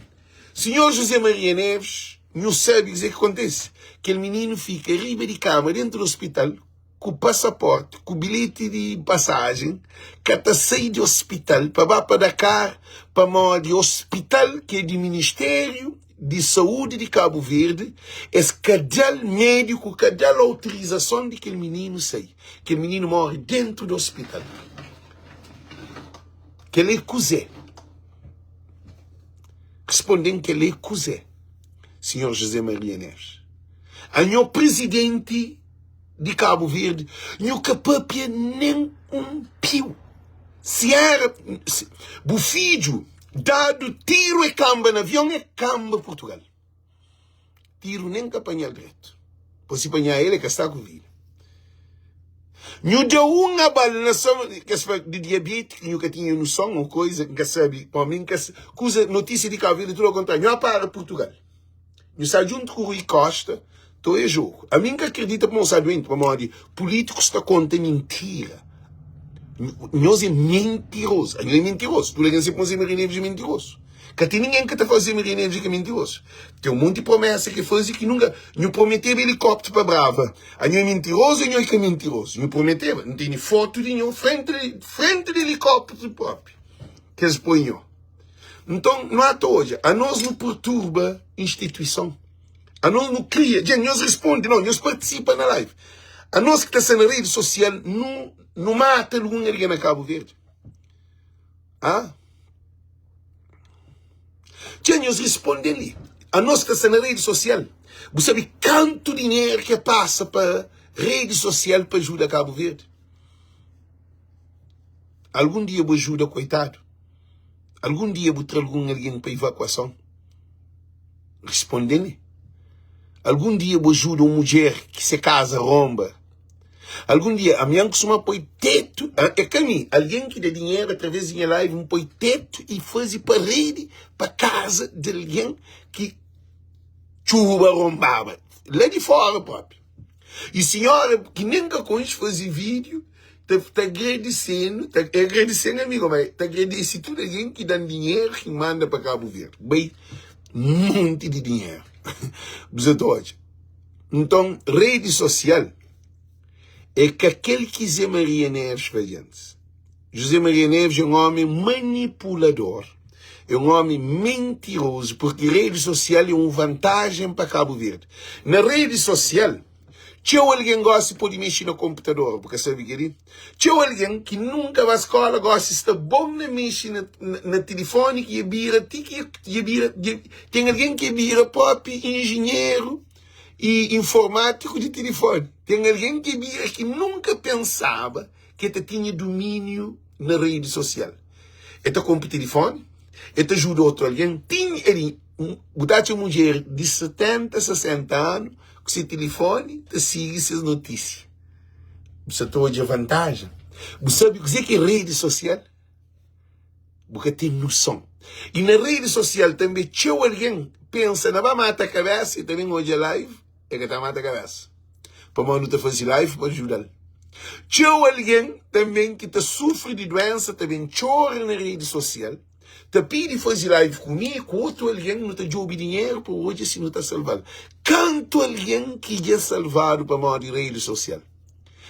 Sinhor José Maria Neves, nhu sabe kuzê ki kontise? Kel mininu fika riba di kama dentu di ospital ku pasaporti, ku bilheti di pasajen, ka ta sai di ospital pa ba pa Dakar pamodi ospital ki é di Ministériu di Saúdi di Kabu Verdi, es ka da-l médiku, ka da-l autorizason di kel mininu sai. Kel mininu móre dentu di ospital. Kel-li é kuzê? Responde-m kel-li é kuzê, Sinhor José Maria Neves? Anho prizidenti di Kabu Verdi, nhu ka papia nen un piu. Si era bu fidju dadu tiru e kanba na avion e kanba Purtugal. Tiru nen ka panha-l dretu. Po si panha el e ka sta ku vida. Nhu da un abal na so kes fla di diabeti ki nhu ka tinha noson o koiza n ka sabi po mi n ka kuza notisia di Kabu Verdi tudu ao kontrariu. Nhu a para Purtugal. Nhu sta djuntu ku Rui Costa to e jogo. Ami nka akredita pamo sta duenti pamodi politikus ta konta mintira. Nhos é mentiroso. Anho é mentiroso. Tudu algen sabe ma Zé Maria Neves é mentiroso. Ka ten ningen ka ta fla Zé Maria Neves é ka mentiroso. Ten un monti promesa ki faze ki nunka. Nhu prometeba elikópteru pa Brava. Anho é mentiroso anho é ka mentiroso. Nhu prometeba. N tene fotu di nho frenti frenti di elikópteru propi ki es poi nho. Nton, nu ata odja, anos nu perturba instituison. Anos nu kria, dja nhos responde, não, nhos partisipa na live. Anos ki ta sta na rede sosial, nu, nu mata algun algen na Kabu Verdi. Ah? Dja nhos responde li. Anos ki ta sta na rede sosial, bu sabe kantu dinheru ke pasa pa rede sosial pa ajuda Kabu Verdi? Algun dia bu ajuda koitadu? Algun dia bu tra algun algen pa ivakuason? Responde-m. Algun dia bu ajuda un mudjer ki se kaza ronba? Algun dia, ami N kustuma poi tetu, é ka mi, algen ki da dinheru através di nha live, N poi tetu i faze paredi pa kaza di algen ki txuba ronbaba, la di fora propi. I sinhora ki nen ka konxe faze vídiu ta ta agradisenu, ta e agradisen ami go, ma ta agradese tudu algen ki dan dinheru ki manda pa Kabu Verdi. Bai monti di dinheru. Bu sa ta odja. Nton, redi sosial é ka kel ki Zé Maria Neves fla djantis. José Maria Neves é un ómi manipulador, é un ómi mentirozu, purki redi sosial é un vantajen pa Kabu Verdi. Na redi sosial, txeu algen gósi pode mexe na konputador, bu ka sabe kel-li? Txeu algen ki nunka ba skóla gósi sta bon na mexe na, na tilifóni ki dja bira ti ki dja bira, dja, ten algen ki bira própi injinheru i informátiku di tilifóni. Ten algen ki bira ki nunka pensaba ki el ta tinha dumíniu na redi sosial. El ta konpo tilifóni, el ta ajuda otu algen. Tinha el, bu ta atxa mudjer di 70, 60 anu ku se tilifóni ta sigi ses notísia. Bu sa ta odja vantajen? Bu sabe kuzê ki é redi sosial? Bu ka ten noson. I na redi sosial tanbê txeu algen pensa na ba mata kabésa i ta ben odja live. E ka ta mata kabésa pamodi nu ta faze live pa djuda-l. Txeu algen tanben ki ta sufri di duénsa ta ben txora na redi sosial ta pidi faze live ku mi i ku otu algen. Nu ta djobe dinheru pa odja si nu ta salva-l. Kantu algen ki dja salvadu pamodi redi sosial?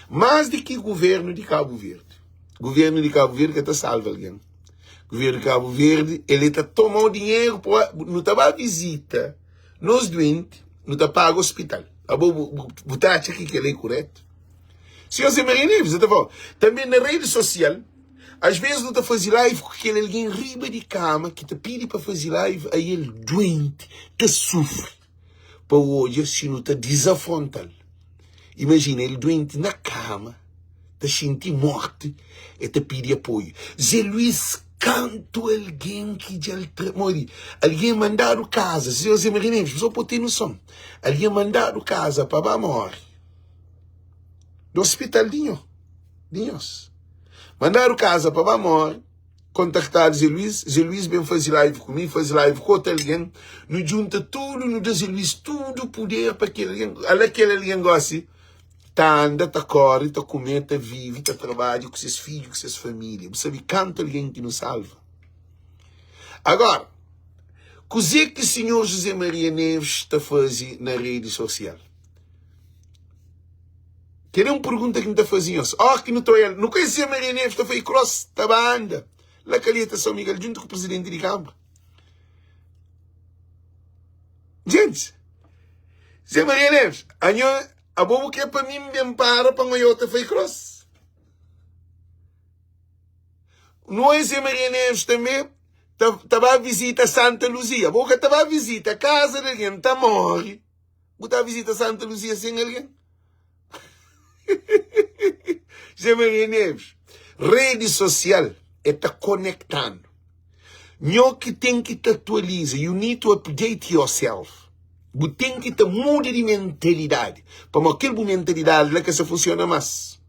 Más di ki govérnu di Kabu Verdi. Govérnu di Kabu Verdi ka ta salva algen. Govérnu di Kabu Verdi el ta toma-u dinheru pa nu ta ba vizita. Nos duenti, nu ta paga ospital. Abo bu, bu ta atxa ki kel-la é kuretu? Senhor Zé Maria Neves, eu ta fala, tanbe na redi sosial, às vezes nu ta faze live ku kel algen riba di kama ki ta pidi pa faze live, aí el duenti, ta sufri, pa odja si nu ta dizafronta-l. Imajina, el duenti na kama, ta xinti morti, el ta pidi apoiu. Zé Luís, kantu algen ki dja el tra, modi, algen mandadu kaza, Zé Zé Maria Neves, só pa bu ten noson, algen mandadu kaza pa ba móre, di ospital di nho, di nhos, mandadu kaza pa ba móre, kontaktadu Zé Luís, Zé Luís ben faze live ku mi, faze live ku otu algen, nu djunta tudu, nu da Zé Luís tudu puder pa kel algen, ala kel algen gosi ta anda, ta kore, ta kume, ta vive, ta trabadja ku ses fidju, ku ses família. Bu sabe kantu algen ki nu salva? Agora, kuzê ki sinhor José Maria Neves ta faze na redi sosial? Kel é un pergunta ki N ta faze nhos. Óras ki nu ta oial, nu konhese Maria Neves ta fai kros, ta ba anda la Calheta São Miguel djuntu ku prizidenti di kanbra. Gentis, Zé Maria Neves, anho, abo bu kre pa mi N ben para pa N oiau ta fai kros? Nu oia Zé Maria Neves tanbe ta, ta ba vizita Santa Luzia. Bo ka ta ba vizita kaza di algen ta móre. Bu ta vizita Santa Luzia sen algen? Zé Maria Neves, rede social é ta konectando. Nho ki ten ki ta atualiza, you need to update yourself. Bu ten ki ta muda di mentalidade, pamodi kel bu mentalidade la ka sa funciona mas.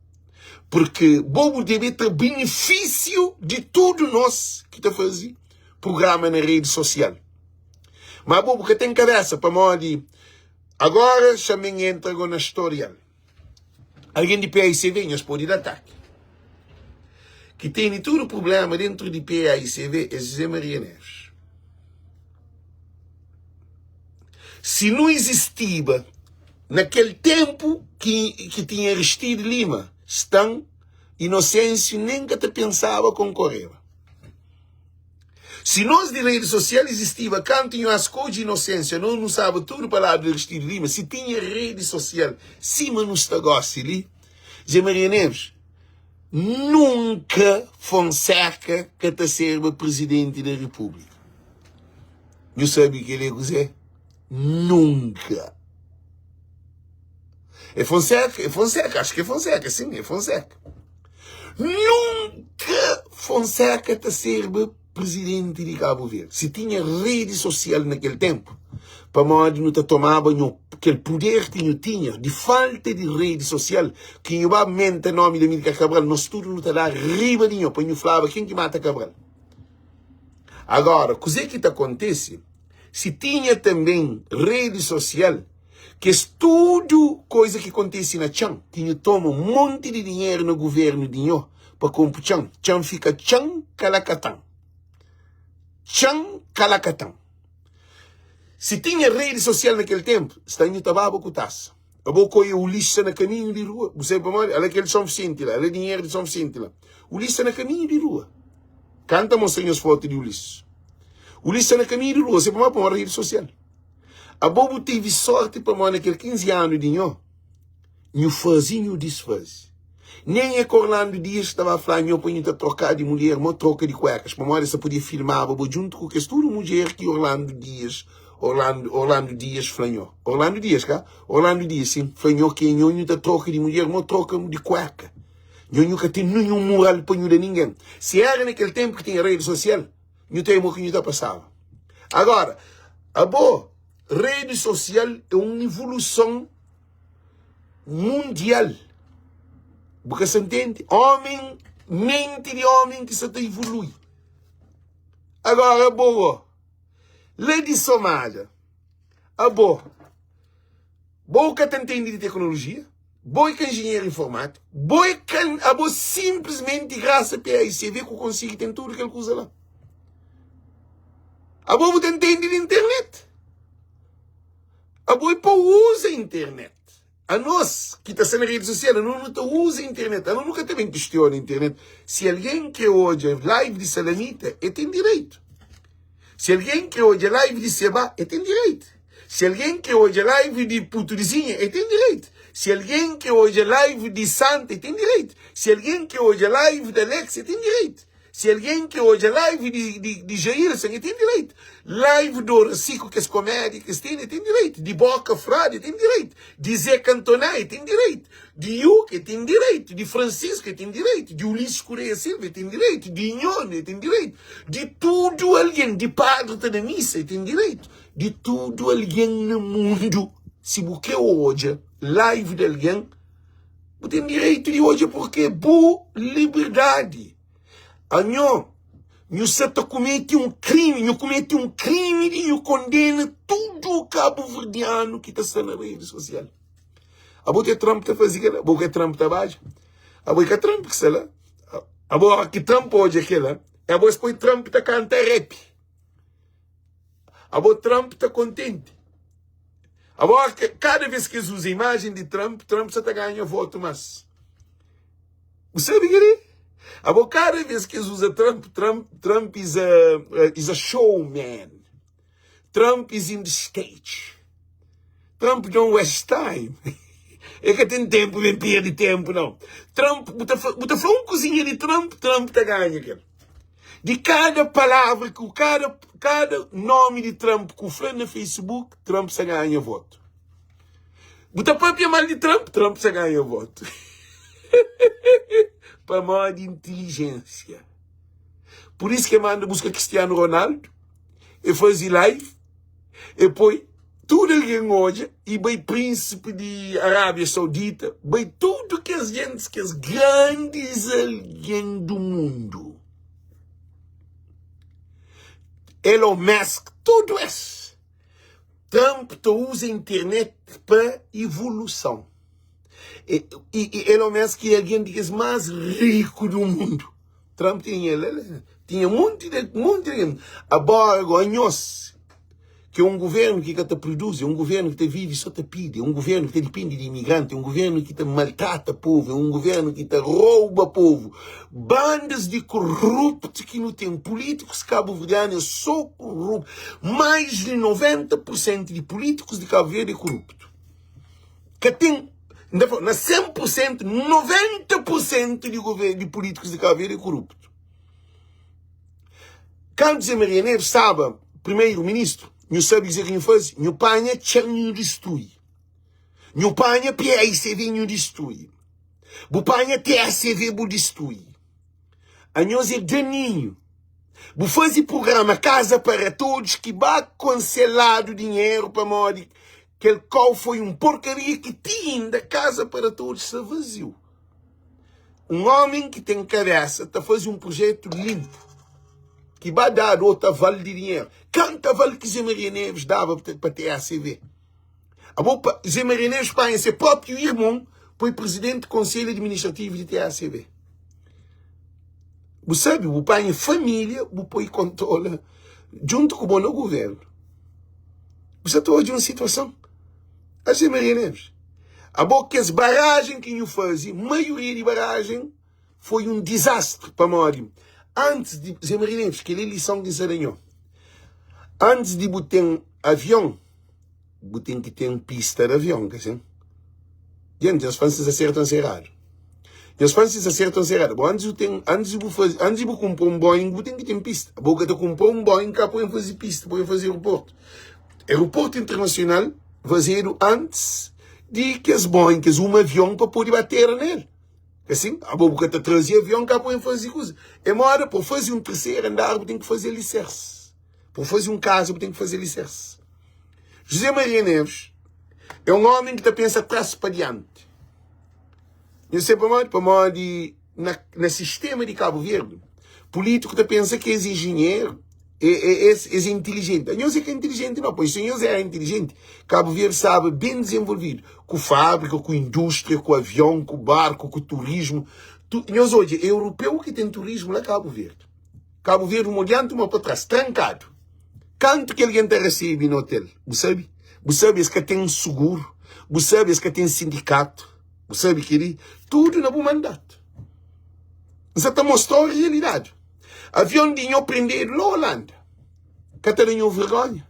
Porque bo bu debe tra benefício di tudo nos ki ta faze programa na rede social. Ma bo bu ka ten kabesa pamodi agora xa-m entra go na storial. Algen di PAICV nhos pode da ataki. Ki tene tudu prublema dentru di PAICV é José Maria Neves. Si nu izistiba na kel tenpu ki, ki tinha Aristide Lima, Stan Inocêncio nen ka ta pensaba konkoreba. Si nos di redi sosial izistiba kantu nho as skodje inosensia nos nu staba tudu pa ladu di Aristides Lima si tinha redi sosial sima nu sta gosi li Ze Maria Neves nunka Fonseca ka ta serba prizidenti da repúblika nhu sabi keli é kuze nunka é Fonseca é Fonseca acho ki é Fonseca sim é Fonseca. Nunka Fonseca ta serba prizidenti di Kabu Verdi. Si tinha redi sosial na kel tenpu, pamodi nu ta tomaba nho kel puder ki nho tinha di falta di redi sosial, ki nho ba menta nomi di Amilcar Cabral, nos tudu nu ta da riba di nho pa nho flaba ken ki mata Cabral. Agora, kuze ki ta kontese si tinha tanben redi sosial? Kes tudu koiza ki kontise na txan, ki nhu toma un monti di dinheru na guvernu di nho pa konpu txan, txan fika txan kalakatan. Txan kalakatan. Si tinha redi sosial na kel tenpu, sta nhu ta baba ku tasa. Abo koia Ulis sta na kaminhu di rua, bu sabe pamodi? Ala kel di Son Visenti la, ala dinheru di Son Visenti la. Ulis sta na kaminhu di rua. Ka N ta mostra nhos fotu di Ulis. Ulis sta na kaminhu di rua, sabe pamodi? Pamodi redi sosial. Abo bu tevi sorti pamodi na kel 15 anu di nho, nhu faze i nhu disfaze. Nen é ka Orlando Dias ki ta ba fla nho pa nhu ta troka di mulher mo troka di kuekas, pamodi es ta podia filmaba bo djuntu ku kes tudu mudjer ki Orlando Dias, Orlando, Orlando Dias fla nho. Orlando Dias, ka? Orlando Dias, sin, fla nho ki nho nhu ta troka di mulher mo troka di kueka. Nho nhu ka ten ninhun mural pa nhu da ningen. Si era na kel tenpu ki tinha redi sosial, Nhu tem mo ki nhu ta pasaba. Agora, abo, rede social é un evoluson mundial. Bu ka sa ntende? Homem, mente di homem ki sa ta evolui. Agora, abo, ó, la di Somada, abo, Bo ka ta ntende di teknolojia, bo é ka enjenheru informátiku, bo é ka, abo sinplismenti grasa PAICV ku konsigi ten tudu kel kuza la. Abo bu ta ntende di internet. Abo é pa uza internet. Anos ki ta sta na redi sosial, anos nu ta uza internet. Anos nu ka ta ben kistiona internet. Si algen kre odja live di Salamita, e ten direitu. Si algen kre odja live di Seba, e ten direitu. Si algen kre odja live di Putu di Zinha, e ten direitu. Si algen kre odja live di Santa, e ten direitu. Si algen kre odja live di Alex, e ten direitu. Si algen ki odja live di, di, di Jailson, e ten direitu. Live di Oracy ku kes komédia ki es ten, e ten direitu. Di Boka Frada, e ten direitu. Di Zé Cantona, e ten direitu. Di Yuka, e ten direitu. Di Francisco, e ten direitu. Di Ulisses Correia Silva, e ten direitu. Di Nhona, e ten direitu. Di tudu algen, di padri ta da misa, e ten direitu. Di tudu algen na mundu, si bu kre odja live di algen, Bu ten direitu di odja purke é bu liberdadi. Anho, nhu sa ta kumete un krimi, nhu kumete un krimi di nhu kondena tudu kabuverdianu ki ta sta na redi sosial. Abo ke Trump ta faze kela? Abo ke Trump ta badja? Abo é ka Trump ki sta la? Abo ora ki Trump odja kela, abo es poi Trump ta kanta rap. Abo Trump ta kontenti. Abo kada vez ki es uza imajen di Trump, Trump sa ta ganha votu mas. Bu sabe keli? Abo kada vez ki es uza Trump, Trump, Trump is a, is a showman. Trump is in the stage. Trump don't waste time. E ka ten tempu ben perde tempu não. Trump, bu ta, bu ta fla un kuzinha di Trump, Trump ta ganha kel. Di kada palavra ku kada kada nomi di Trump ku fla na Facebook, Trump sa ganha votu. Bu ta papia mal di Trump, Trump sa ganha votu. Pamodi inteligência. Por isso que manda busca Cristiano Ronaldo, e fazi live, e poi tudo alguém odja e bai príncipe di Arábia Saudita, bai tudo kes gentes, kes grandes alguém do mundo. Elon Musk, tudo es. Trump ta usa internet pa evolução. E, e, e Elon Musk é alguém de kes mais rico do mundo. Trump tinha, tinha monte de, monte de, agora, agora, nós, ki é un governu ki ka ta produzi, é un governu ki ta vive so ta pidi, é un governu ki ta dipende di imigranti, é un governu ki ta maltrata povu, é un governu ki ta rouba povu. Bandas di koruptu ki nu ten, pulítikus kabuverdianu é so koruptu. Mais di 90 pur sentu di pulítikus di Kabu Verdi é koruptu. Ka ten, N ta fla, na 100 pur sentu, 90 pur sentu di di pulítikus di Kabu Verdi é koruptu. Kantu Zé Maria Neves staba primeiro ministro, nhu sabe kuzê ki nhu faze? Nhu panha txan nhu distrui. Nhu panha PAICV nhu distrui. Bu panha TACV bu distrui. Anhos é daninhu. Bu faze programa Casa para Todos ki ba konseladu dinheru pamodi kel kau foi un porkaria ki ti inda Casa para Todos sta vaziu. Un ómi ki ten kabésa ta faze un prujétu linpu ki ba dadu otu aval di dinheru. Kantu aval ki Zé Maria Neves daba pa TACV? Abo pa Zé Maria Neves panha se própriu irmon poi prizidenti di konselhu administrativu di TACV. Bu sabe, bu panha família bu poi kontrola djuntu ku bo na guvernu. Bu sa ta odja un situason. A Zé Maria Neves. Abo kes barajen ki nhu faze, maioria di barajen foi un dizastri pamodi antis di Zé Maria Neves, kel é lison ki N sa da nho. Antis di bu ten avion, bu ten ki ten pista di avion, ka sin? Gente, nhos fla si N sa sertu o N sa eradu. Nhos fla si N sa sertu o N sa eradu. Bo antis bu ten, antis di bu faze, antis di bu kunpra un Boeing, bu ten ki ten pista. Bo ka ta kunpra un Boeing ka pa bu faze pista, pa bu faze aeroportu. Aeroportu internasional fazedu antis di kes Boeing, kes uma avion pa pode ba tera na el. Asin, abo bu ka ta traze avion ka pa faze kuza. É moda pa faze un terseru andar bu ten ki faze aliserse. Pa faze un kaza bu ten ki faze aliserse. José Maria Neves é un omi ki ta pensa tras pa dianti. Nhos sabe pamodi? Pamodi na, na sistema di Cabo Verde, político ta pensa que es engenheiro, é, é, es, es é inteligente. Nhos é que é inteligente não, pois se nhos era inteligente, Cabo Verde estava bem desenvolvido, com fábrica, com indústria, com avião, com barco, com turismo. Tu, nhos hoje, é europeu que tem turismo lá Cabo Verde. Cabo Verde uma diante, uma para trás, trancado. Kantu ki algen ta resebe na hotel? Bu sabe? Bu sabe es ka ten seguro, bu sabe es ka ten sindikato. Bu sabe kel-li? Tudu na bu mandatu. N sa ta mostra-u realidadi. Avion di nho prendedu la Holanda. Ka ta da nho vergonha?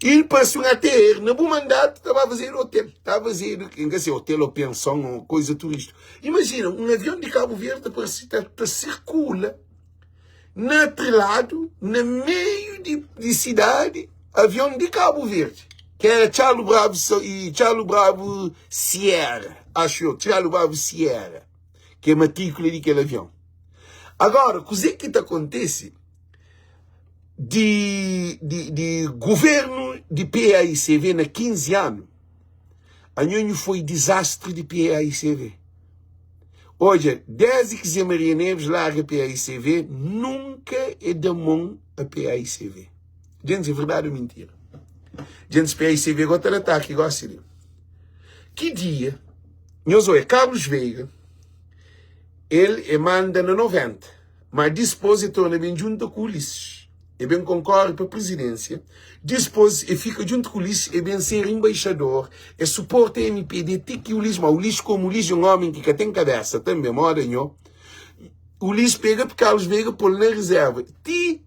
I parse un ATR na bu mandatu ta ba fazedu hotel, ta fazedu, N ka sei, hotel ou penson ou koisa turista. Imajina, un avion di Kabu Verdi ta parse ta, ta sirkula na atreladu, na meiu di, di sidadi, avion di Kabu Verdi, ki era Txalu Brabu i Txalu Brabu Sierra, axu eu, Txalu Brabu Sierra, ki é matríkula di kel avion. Agora, kuzê ki ta kontise di, di, di governu di PAICV na 15 anu, anho nhu foi dizastri di PAICV. Odja, desdi ki Zé Maria Neves larga PAICV, nunka e da mon a PAICV. Djentis, é verdadi ou mintira? Djentis, PAICV go ta da ataki gosi li. Ki dia, nhos oia, Carlos Veiga, El e manda na 90, ma dispos e torna ben djunta ku Ulisses. E ben konkore pa prizidensia, dispos e fika djuntu ku Ulisses, e ben ser inbaixador, e suporta mpd ti ki Ulisses, ma Ulisses komu Ulisses e un omi ki ka ten kabesa tanbe moda nho, Ulisses pega Carlos Veiga pol na rizerva ti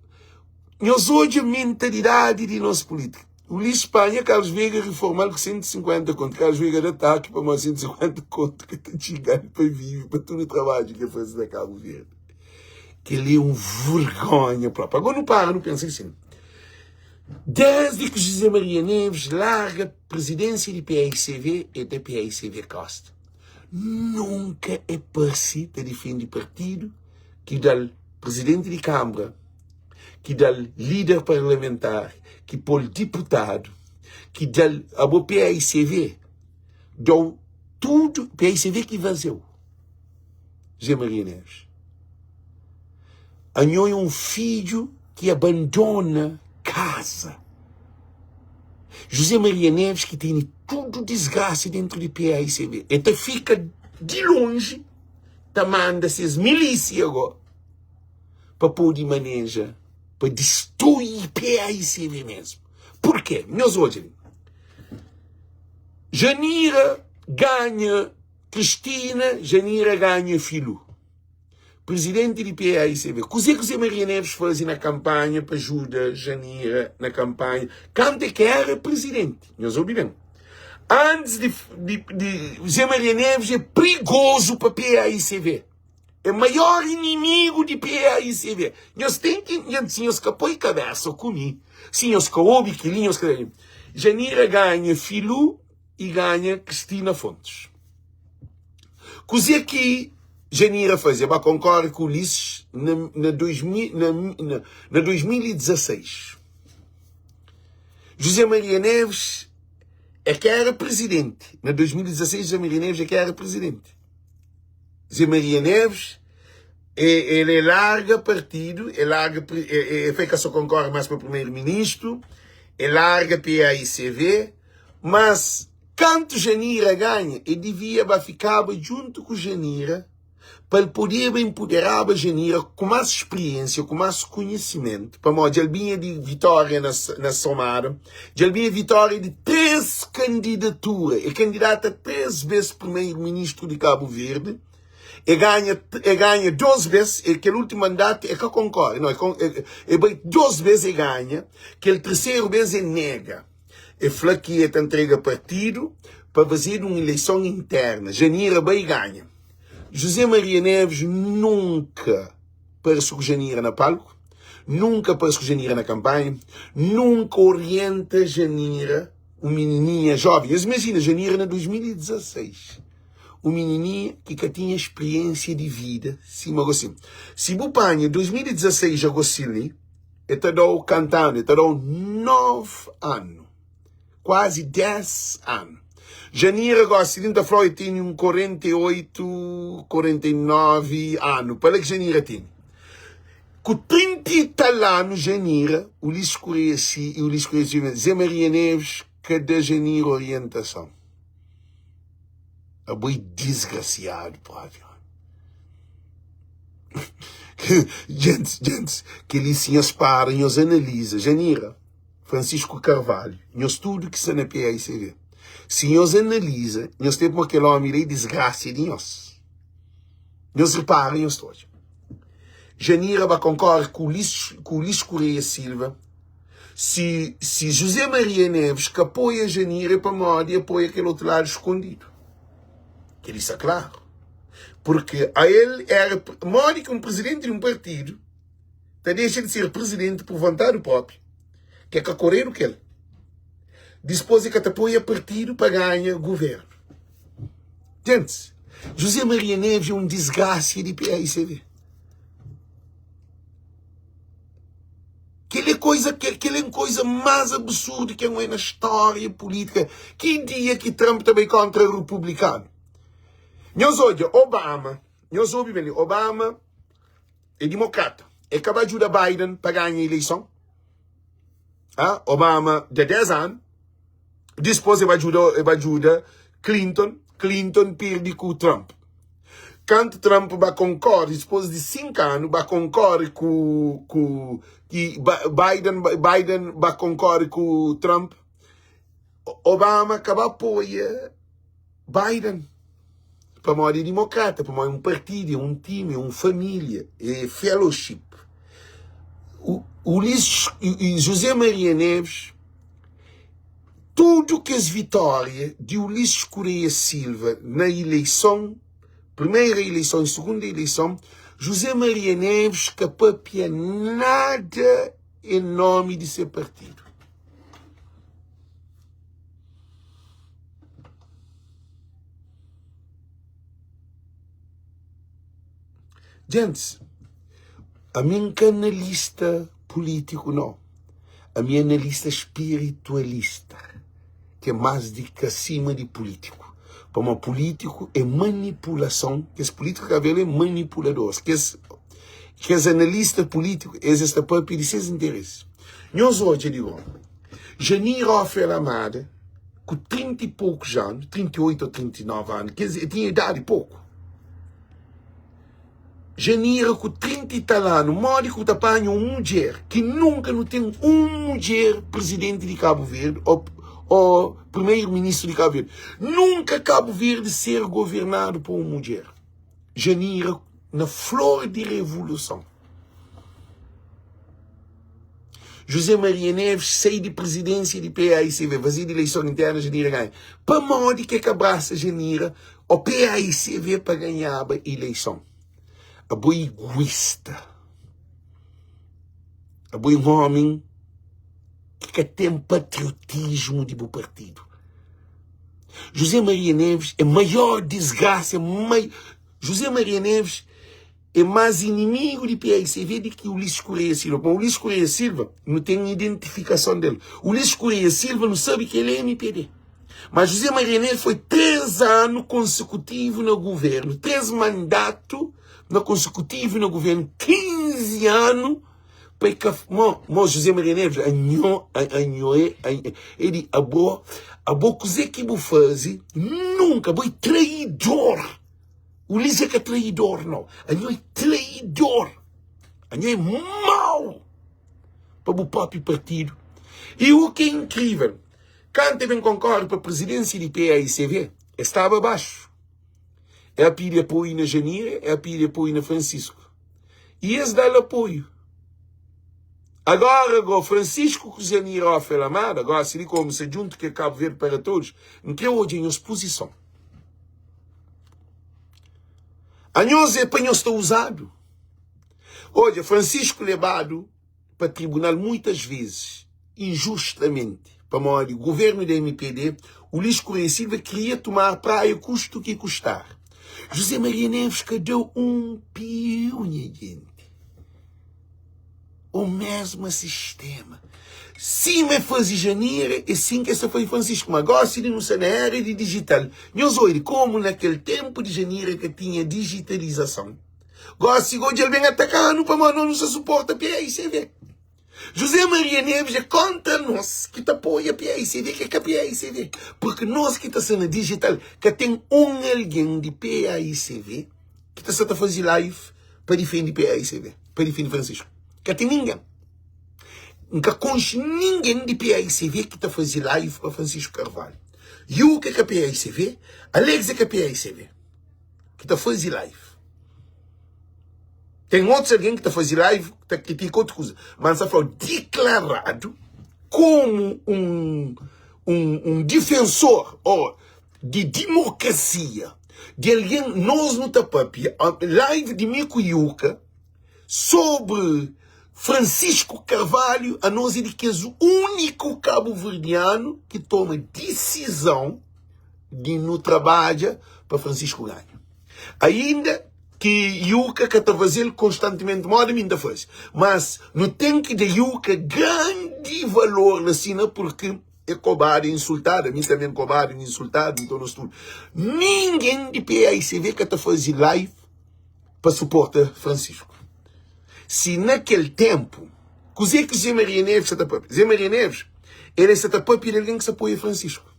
nhos odja mentalidadi di nos pulitika. Ulisses panha Carlos Veiga riformal ku 150 kontu. Carlos Veiga da ataki pamodi 150 kontu ka ta txiga-l pa vive pa tudu trabadju ki el faze na Kabu Verdi. Kel-li é un vergonha própi. Agora nu para nu pensa asin, desdi ki José Maria Neves larga prizidénsia di paicv, el da paicv kósta. Nunka el parse ta difende partidu ki da-l prizidenti di kanbra. ki da-l líder parlamentar, ki pô-l diputadu, ki da-l abo paicv, da-u tudu, paicv ki vaze-u, José Maria Neves. Anho é un fidju ki abandona kaza. José Maria Neves ki tene tudu disgrasa dentru di paicv, el ta fika di lonji ta manda ses milísia go. pa pode maneja pa distrui PAICV mesmo. Porquê? Nhos odja li. Janira ganha Cristina, Janira ganha Filu. Presidente di PAICV. Kuzê ki Zé Maria Neves faze na kampanha pa ajuda Janira na kampanha? Kantu é ki era presidente. Nhos obi ben. Antes di, di, di Zé Maria Neves é perigoso pa PAICV. É maior inimigu di PAICV. Nhos ten ki ntende, si nhos ka poi kabesa ku mi, si nhos ka obi kel-li, nhos ka. Janira ganha Filu i ganha Cristina Fontes. Kuzê ki Janira faze? El ba konkore ku Ulisses na, na, 2000, na, na, na 2016. José Maria Neves é ki era presidente. Na 2016, José Maria Neves é ki era presidente. Zé Maria Neves, ele é larga partido, ele larga, ele foi que só concorre mais para primeiro-ministro, ele larga PAICV, mas canto Janira ganha, ele devia ba ficava junto com Janira, para ele poder empoderava Janira com mais experiência, com mais conhecimento, para mostrar ele vinha de vitória na, na Somada, ele vinha vitória de três candidaturas, é candidata três vezes primeiro-ministro de Cabo Verde, e ganha, e ganha duas vezes, e aquele último mandato é que concorre, não, é, é, é, é duas vezes e ganha, aquele terceiro vez e nega. E fla que é entrega partido para fazer uma eleição interna. Janira vai ganha. José Maria Neves nunca parece com Janira na palco, nunca parece com Janira na campanha, nunca orienta Janira, um menininha jovem. Imagina, Janira na 2016. Um menininha que ka tinha experiência de vida, sima gosi. Se bu panha 2016 a gosi li, e ta dau cantando, e ta dau 9 ano. Quase 10 ano. Janira gosi li, nta flau, e tene um 48, 49 ano. Pa la ki Janira tene. Ku 30 e tal ano, Janira, Ulisses Correia si, e Ulisses Correia si, Zé Maria Neves ka da Janira orientação. Abo é desgraciado, próprio. Gente, gente, que li sim as para, nhos analisa. Janira, Francisco Carvalho, nhos tudo que está na PAICV. Se nhos analisa, nhos tem como aquele homem ali desgraça de nhos. Nhos repara, nhos todos. Janira ba concorre com Ulisses, com Ulisses Correia Silva. Si, si José Maria Neves ka apoia Janira é pamodi e apoia kel otu ladu skondidu. Kel-li sta klaru. Purki a el éra, modi ki un prizidenti di un partidu ta dexa di ser prizidenti pur vontadi própi, ki é ka koredu ku el, dispôs e ka ta apoia partidu pa ganha guvernu. Gentis, José Maria Neves é un disgrasia di paicv. Kel é koiza, kel é koiza más absurdu ki N oia na stória pulítika. Ki dia ki Trump ta bai kontra republikanu? Nhos odja, Obama, nhos obi ben li, Obama é dimokrata, e ka ba djuda Biden pa ganha ileison? Ha? Obama da 10 anu, dispôs e ba djuda, e ba djuda Clinton, Clinton pirdi ku Trump. Kantu Trump ba konkore, dispôs di 5 anu, ba konkore ku, ku, ki Biden, Biden ba konkore ku Trump, Obama ka ba apoia Biden, pamodi é dimokrata, pamodi é un partidu, é un timi, é un família, é fellowship. Ulisses e José Maria Neves, tudu kes vitória di Ulisses Correia Silva na ileison, primeira ileison e segunda ileison, José Maria Neves ka papia nada em nome di se partidu. Gentis, ami N ka analista pulítiku nau. Ami é analista spiritualista, ki é más di ki asima di pulítiku. Pamodi pulítiku é manipulason, kes pulítiku ka é manipuladoris. Kes, kes analista pulítiku, es es ta papia di ses interesi. Nhos odja di gó, Janir Rafael Amada, ku 30 i pokus anu, 38 ou 39 anu, kes, el tinha idadi poku. Janira ku 30 i tal anu, modi ku ta panha un mudjer ki nunka nu ten un mudjer prizidenti di Kabu Verdi ou, ou primeiro ministru di Kabu Verdi. Nunka Kabu Verdi ser governadu pa un mudjer. Janira na flor di revoluson. José Maria Neves sai di presidência di PAICV, vazia di eleição interna, Janira ganha. Pamodi ki é ka abraça Janira o PAICV pa ganhaba eleição? Abo é egoísta. Abo é um homem ki ka tem patriotismo di bu partido. José Maria Neves é maior desgraça, mai... José Maria Neves é más inimigu di PAICV di ki Ulisses Correia Silva. Pamodi Ulisses Correia Silva nu ten identifikason del. Ulisses Correia Silva nu sabe ki el é MPD. Mas José Maria Neves foi 3 anu konsekutivu na guvernu, 3 mandatu na konsekutivu na guvernu, 15 anu pa e ka mo, mo José Maria Neves, anho, anho é, é di abo, abo kuze ki bu faze, nunka, abo é traidor. Ulisses é ka traidor nau. Anho é traidor. Anho é mau pa bu propi partidu. E u ki é inkrivel, kantu e ben konkore pa prezidensia di PAICV, e staba baxu. E a pidi apoiu na Janira, e a pidi apoiu na Francisco. E es da-l apoiu. Agora go, Francisco ku Janira Rafael Amado, agora si li komu sa djuntu ke Cabo Verde para todos, N kre odja nhos puzison. Anhos é pa nhos ta uzadu. Odja, Francisco lebadu pa tribunal muitas vezes, injustamenti, pamodi governo da MPD, Ulisses Correia Silva queria tomar praia custo que custar. José Maria Neves ka deu um piu, nha gente. O mesma sistema. Sima e faze Janira, é sin ki es ta faze Francisco. Ma gosi di nu sta na era di digital. Nhos oidi komu na kel tenpu di Janira ka tinha digitalizason. Gosi go dja el ben ataka-nu pamodi nos nu sta suporta PAICV. José Maria Neves é kontra nos ki ta apoia PAICV ki é ka PAICV. Purki nos ki ta sta na digital ka ten un algen di PAICV ki ta sta ta faze live pa difende PAICV, pa difende Francisco. Ka ten ningen. N ka konxe ningen di PAICV ki ta faze live pa Francisco Carvalho. Yuka é ka PAICV, Alex é ka PAICV ki ta faze live. Ten otus algen ki ta faze live, ki ta kritika otu kuza. Mas N sa fla-u diklaradu. komu un un un difensor o di dimokrasia di algen nos nu ta papia live di mi ku Yuka sobri Francisco Carvalho anos é di kes úniku kabuverdianu ki toma disizon di nu trabadja pa Francisco ganha. Ainda ki Yuka ka ta faze-l konstantimenti moda mi N ta faze, mas nu ten ki da Yuka grandi valor na sina purki e kobadu, e insultadu, ami tanbe N kobadu, N insultadu, nton nos tudu. Ningen di PAICV ka ta faze live pa suporta Francisco. Si na kel tenpu, kuze ki Zé Maria Neves sa ta papia? Zé Maria Neves, el sa ta papia di algen ki sa apoia Francisco.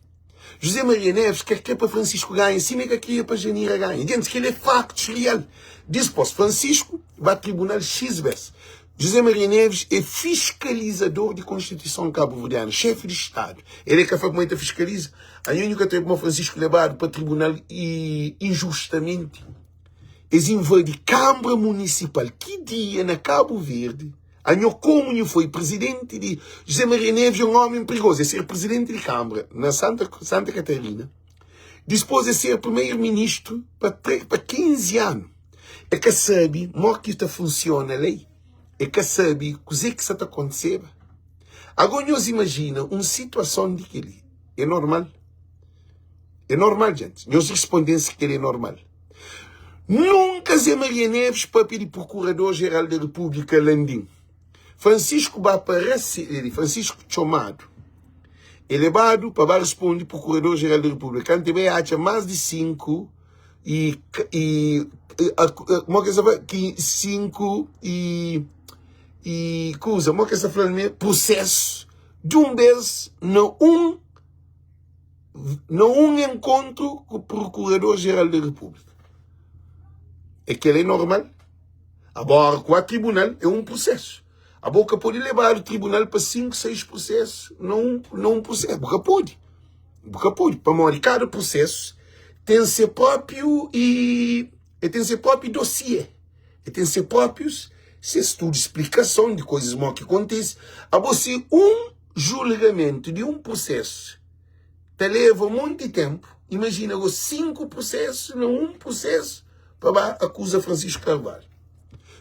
José Maria Neves ka kre pa Francisco ganha sima el ka kria pa Janira ganha. Gentis, kel é factos real. Dispos, Francisco ba tribunal X bes. José Maria Neves é fiscalizador di Constituição Cabo-Verdiana, chefe di Estado. El é ka fla kuma el ta fiscaliza. Anho nhu ka ta obi kuma Francisco lebadu pa tribunal i injustamenti es invadi Câmara Municipal. Ki dia na Cabo Verde Anho komu nhu foi presidenti di José Maria Neves é un omi perigozu, é ser presidenti di Kambra na Santa Santa Catarina, dispôs é ser primeiro ministru pa pa 15 anu. É ka sabi mo ki ta funsiona lei, é ka sabi kuzê ki sa ta kontiseba. Ago nhos imajina un situason di keli, é normal? É normal, djenti? Nhos risponden si keli é normal. Nunka Zé Maria Neves papia di Procurador Geral da República Landim. Francisco ba pa Raceli, Francisco txomadu. E lebadu pa ba responde Procurador Geral da República. Kantu e bai atxa más di 5 e e mo ke sa fla ki 5 e e kuza, mo ke sa fla me prosesu di un bes na un na un enkontru ku Prokurador-Jeral di Repúblika. É kel é normal. Agora, ku a tribunal é un prosesu. Abo ka pode lebadu tribunal pa 5, 6 prosesu na un, na un prosesu. Bu ka pode. Bu ka pode. Pamodi kada prosesu ten se própriu e, e ten se própriu dossiê. E ten se próprios se tudo explicason di coisas mo ki kontise. Abo si un julgamentu di un prosesu ta leva monti ténpu, imajina go 5 prosesu na un prosesu pa ba akuza Francisco Carvalho.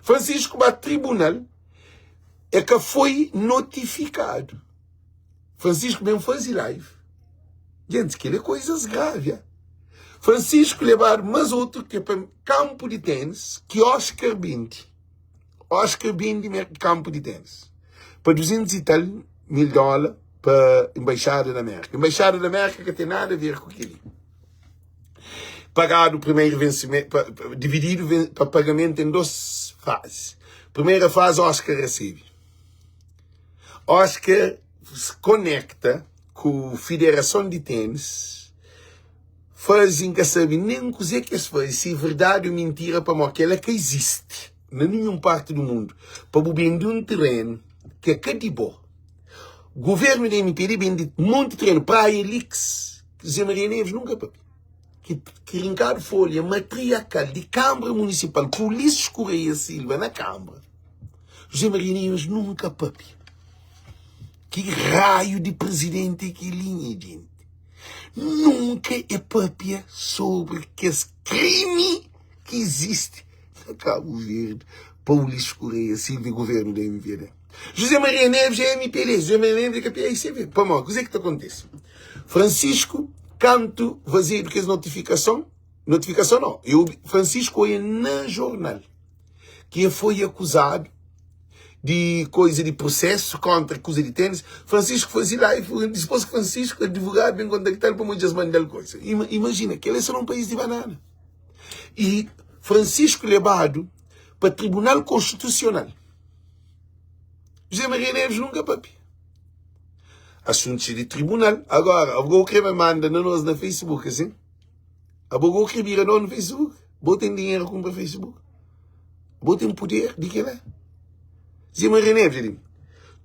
Francisco ba tribunal, e ka foi notifikadu. Francisco ben faze live. Gente, kel é coisas grave. Ah. Francisco lebadu mas outro que pa campo de tênis, que Oscar bindi. Oscar bindi campo de tênis pa 200 e tal mil dólar pa embaixada da América. Embaixada da América ka tem nada a ver com aquilo. Pagado o primeiro vencimento, pa, pa, dividido para pagamento em duas fases. Primeira fase, Oscar recebe. Oscar se conecta ku Federação de Tênis, fazem ka sabe nem kuzê que es faz, se é verdade ou mentira, pamodi kel-la ka existe na nenhum parte do mundo. Pa bu bende um terreno que é ka di bo. Governo di MPD bende monte terreno, Praia Lix, Zé Maria Neves nunca papia. Ki, ki rinkadu folha matriarcal di Câmara Municipal ku Ulisses Correia Silva na Câmara. José Maria Neves nunca papia. Ki raio di presidente é kel-li, nha gente? Nunca é papia sobre kes crime ki existe na Cabo Verde pa Ulisses Correia Silva e governo da MPD. José Maria Neves é MPD, José Maria Neves é KPICV. Pamodi? Kuzê ki ta kontise? Francisco, kantu fazedu kes notifikason, notifikason não, eu, Francisco oia na jornal que ele foi acusado de coisa de processo contra coisa de tênis. Francisco foi lá e foi, depois que Francisco, advogado, vem contactar para muitas mandar coisa. Imagina, que ele é só um país de banana. E Francisco levado para Tribunal Constitucional. José Maria Neves nunca papi. Assuntos de tribunal. Agora, alguém que me manda na nós na Facebook, assim? Abo kre bira donu Facebook? Bo ten dinheru kumpra Facebook? Bo ten puder di kila? Zima René fla li,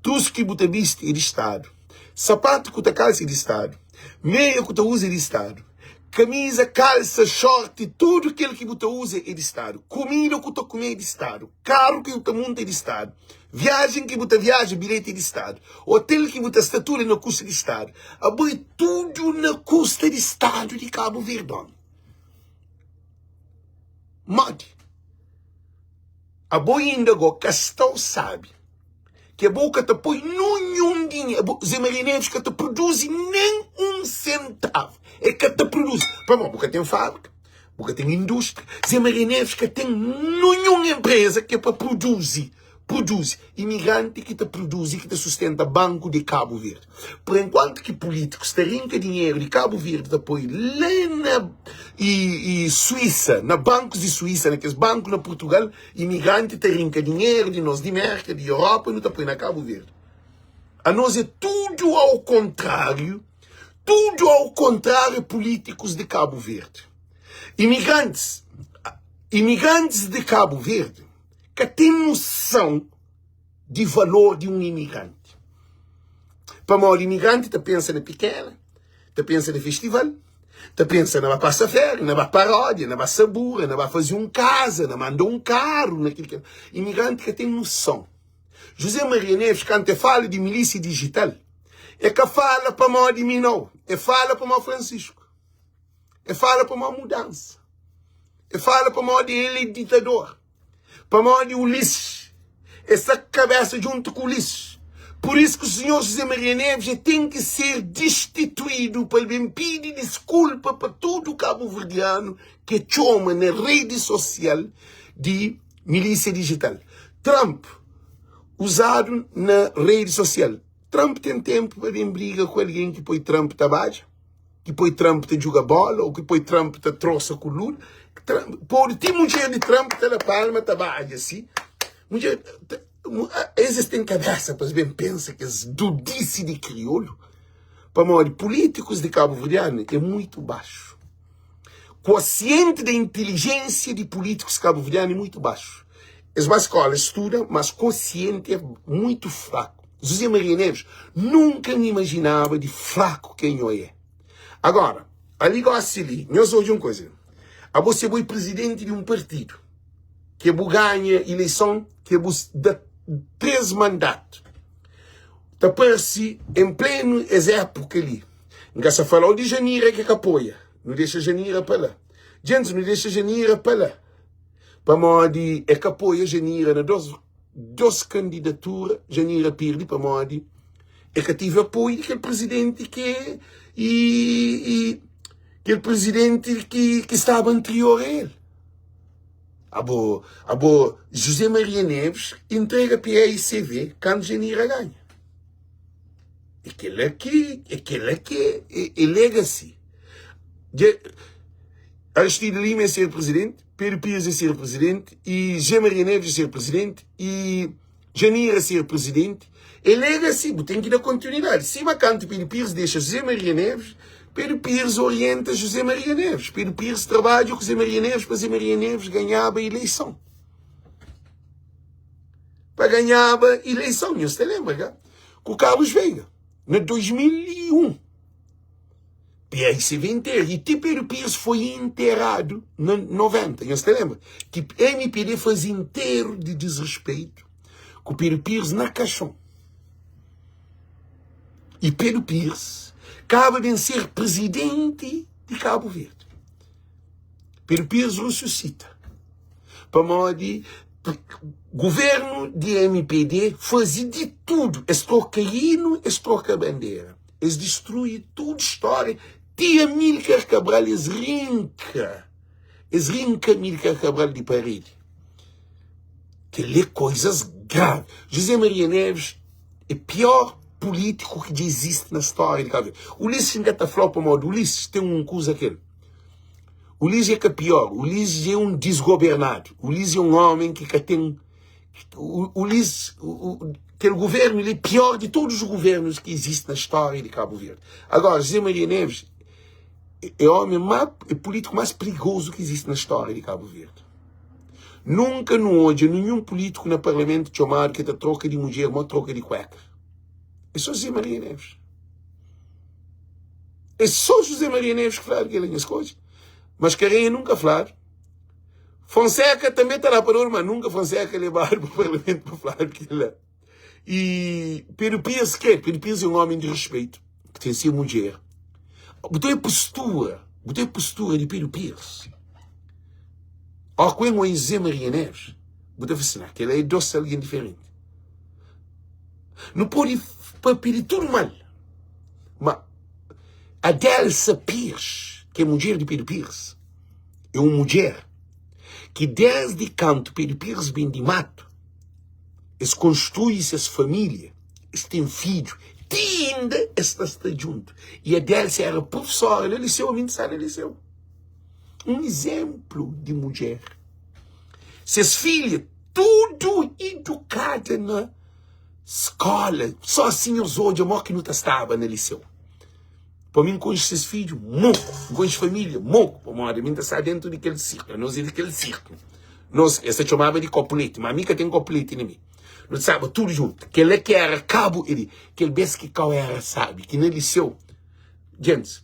Trus ki bu ta bisti é di Stadu, sapatu ku ta kalsa é di Stadu, meia ku ta uza é di Stadu. Kamiza, kalsa, shorti, tudu kel ki bu ta uza é di Stadu. Kumida ku ta kume é di Stadu. Karu ki bu ta munta é di Stadu. Viajen ki bu ta viaja, bilheti é di Stadu. Otel ki bu ta sta, tudu é na kusta di Stadu. Abo é tudu na kusta di Stadu di Kabu Verdi, omi. Modi? Abo inda go ka sta-u sabi. Ke bo ka ta poi nunhun dinheru, Zé Maria Neves ka ta produzi nen un sentavu. E ka ta produzi. Pamodi bu ka ten fábrika, bu ka ten indústria. Zé Maria Neves ka ten nunhun enpreza ke pa produzi. Produzi. Imigranti ki ta produzi, ki ta sustenta banku di Kabu Verdi. Por enkuantu ki pulítikus ta rinka dinheru di Kabu Verdi ta poi la na i, i Suísa, na bankus di Suísa, na kes banku na Purtugal, Imigranti ta rinka dinheru di nos di Merka, di Europa, nu ta poi na Kabu Verdi. Anos é tudu ao kontráriu, tudu ao kontráriu pulítikus di Kabu Verdi. Imigrantis, imigrantis di Kabu Verdi ka ten nusãu di valor di un imigranti. Pamodi imigranti ta pensa na pikena, ta pensa na festival, ta pensa na ba pasa féria, na ba paródia, na ba sabura, na ba faze un kaza, na manda un karu, na kel kel. Imigranti ka ten noson. José Maria Neves, kantu e fala di milísia dijital, e ka fala pamodi mi nau, e fala pamodi Francisco, e fala pamodi mudansa, e fala pamodi el é ditador. Pamodi Ulisses é sta kabesa djuntu ku Ulisses. Pur isu ki Sinhor José Maria Neves é ten ki ser distituídu pa el ben pidi diskulpa pa tudu kabuverdianu ki é txoma na redi sosial di milísia dijital. Trump uzadu na redi sosial. Trump ten tenpu pa ben briga ku algen ki poi Trump ta badja? Ki poi Trump ta djuga bola ou ki poi Trump ta trosa ku Lula. Trump, podi ti mudjer di Trump ta da palma ta badja si. Mudjer, es es ten kabesa pa es ben pensa kes dudisi di kriolu. Pamodi polítikus di Cabo Verdeano é muito baixo. Quociente da inteligência de políticos cabo-verdiano é muito baixo. Es ba escola, estuda, mas quociente é muito fraco. José Maria Neves nunka N imaginaba di fraku ke nho é. Agora, ali gosi li, nhos odja un koza. Abo se bo é presidenti di un partidu, ke bu ganha ileison, ke bu da 3 mandatu, ta parse en plenu es époka li. N ka sa falau di Janira ke ka apoia, nu dexa Janira pa la. Djentis, nu dexa Janira pa la, pamodi e ka apoia Janira na 2 2 kandidatura Janira pirdi pamodi e ka tive apoio di kel presidenti ki e, e kel presidenti ki, ki staba anterior a el. Abo, abo José Maria Neves entrega PAICV kantu Janira ganha. É kel-la ki, é kel-la ki é, é, é legacy. Dja, Aristide Lima é ser presidente, Pedro Pires é ser presidente, e José Maria Neves é ser presidente, e Janira é ser presidente. É legacy, bu tem ki da continuidade. Sima kantu Pedro Pires deixa José Maria Neves, Pedro Pires orienta José Maria Neves. Pedro Pires trabalha com José Maria Neves para José Maria Neves ganhaba a eleição. Para ganhaba eleição, nhos ta lembra, ka? Ku Carlos Veiga, na 2001. PICV inteiro. E ti Pedro Pires foi enterrado na 90. Nhos ta lembra? Que MPD faz inteiro de desrespeito com Pedro Pires na caixão. E Pedro Pires acaba de ser presidente de Cabo Verde. Pedro Pires ressuscita. Pamodi governo di MPD faze di tudo. Es troca hino, es troca bandeira. Es destrui tudo história. Ti Amílcar Cabral es rinca. Es rinca Amílcar Cabral di parede. Kel-li é coisas grave. José Maria Neves é pior político que dja existe na história de Cabo Verde. Ulisses nka ta fla pamodi Ulisses tem um kuza kel. Ulisses é ka pior. Ulisses é um desgobernado. Ulisses é um homem que ka tem Ulisses, kel governo li é pior de todos os governos que existem na história de Cabo Verde. Agora, José Maria Neves é homem mais, é político mais perigoso que existe na história de Cabo Verde. Nunca nu odja nenhum político na parlamento txomadu ki ta troca di mudjer mo troca di cueca. É só José Maria Neves. É só José Maria Neves que fladu kel-la, nhos ka odja. Mascarenhas nunka fladu. Fonseca tanbe ta da pa dor, ma nunka Fonseca lebadu pa parlamentu pa fladu kel-la. E Pedro Pires kre, Pedro Pires é un omi di respeito, ki ten se mudjer. Bu ta obi postura, bu ta obi postura di Pedro Pires. Ó ku el obi José Maria Neves, bu ta fla si, nah, kel-la é dos algen diferenti. Nu pode papia di tudu mal, ma Adelsa Pires, ki é mudjer di Pedro Pires, é un mudjer ki desdi kantu Pedro Pires ben di matu, Es konstrui ses família, es ten fidju, ti inda es ta sta djuntu. I Adélcia éra profesóra na liseu, ami N ta sta na liseu. Un izénplu di mudjer. Ses filha tudu idukada na skóla. Só si nhos odja mó ki nu ta staba na liseu. Pa mi N konxe ses fidju moku, N konxe família moku, pamodi ami N ta sta déntu di kel sirklu, anos é di kel sirklu. Nos, es ta txomaba di kopu leti, ma mi ka ten kopu leti na mi. Nu ta staba tudu djuntu. Kel-la ki éra kabu e di kel bês ki kau éra sábi, ki na liseu, gentis,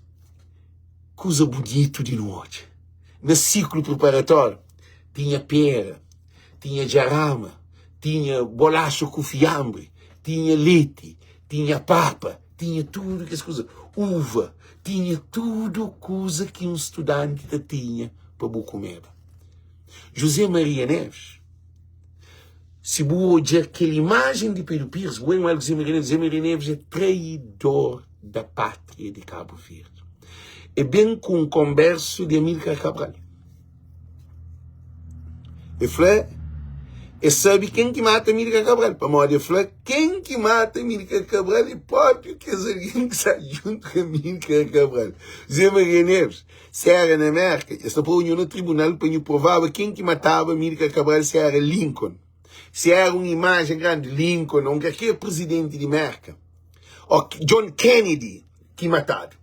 kuza bunitu di nu odja. Na siklu priparatóriu, tinha pera, tinha djarama, tinha bolaxa ku fianbri, tinha leti, tinha papa, tinha tudu kes kuza, uva, tinha tudu kuza ki un studanti ta tinha pa bu kumeba. José Maria Neves, si bu odja kel imajen di Pedro Pires, bu el José Maria Neves, José Maria Neves é traidor da pátria de Cabo Verde. É ben ku un konbersu di Amílcar Cabral. E fla, e sabe ken ki mata Amílcar Cabral, pamodi e fla ken ki mata Amílcar Cabral é próprio kes algen ki sta djuntu ku Amílcar Cabral. José Maria Neves, Si éra na Mérka, es ta poba nho na tribunal pa nho provaba ken ki mataba Amílcar Cabral si éra Lincoln. Si éra un imajen grandi, Lincoln ô un kalker prizidenti di Mérka ô John Kennedy ki matadu.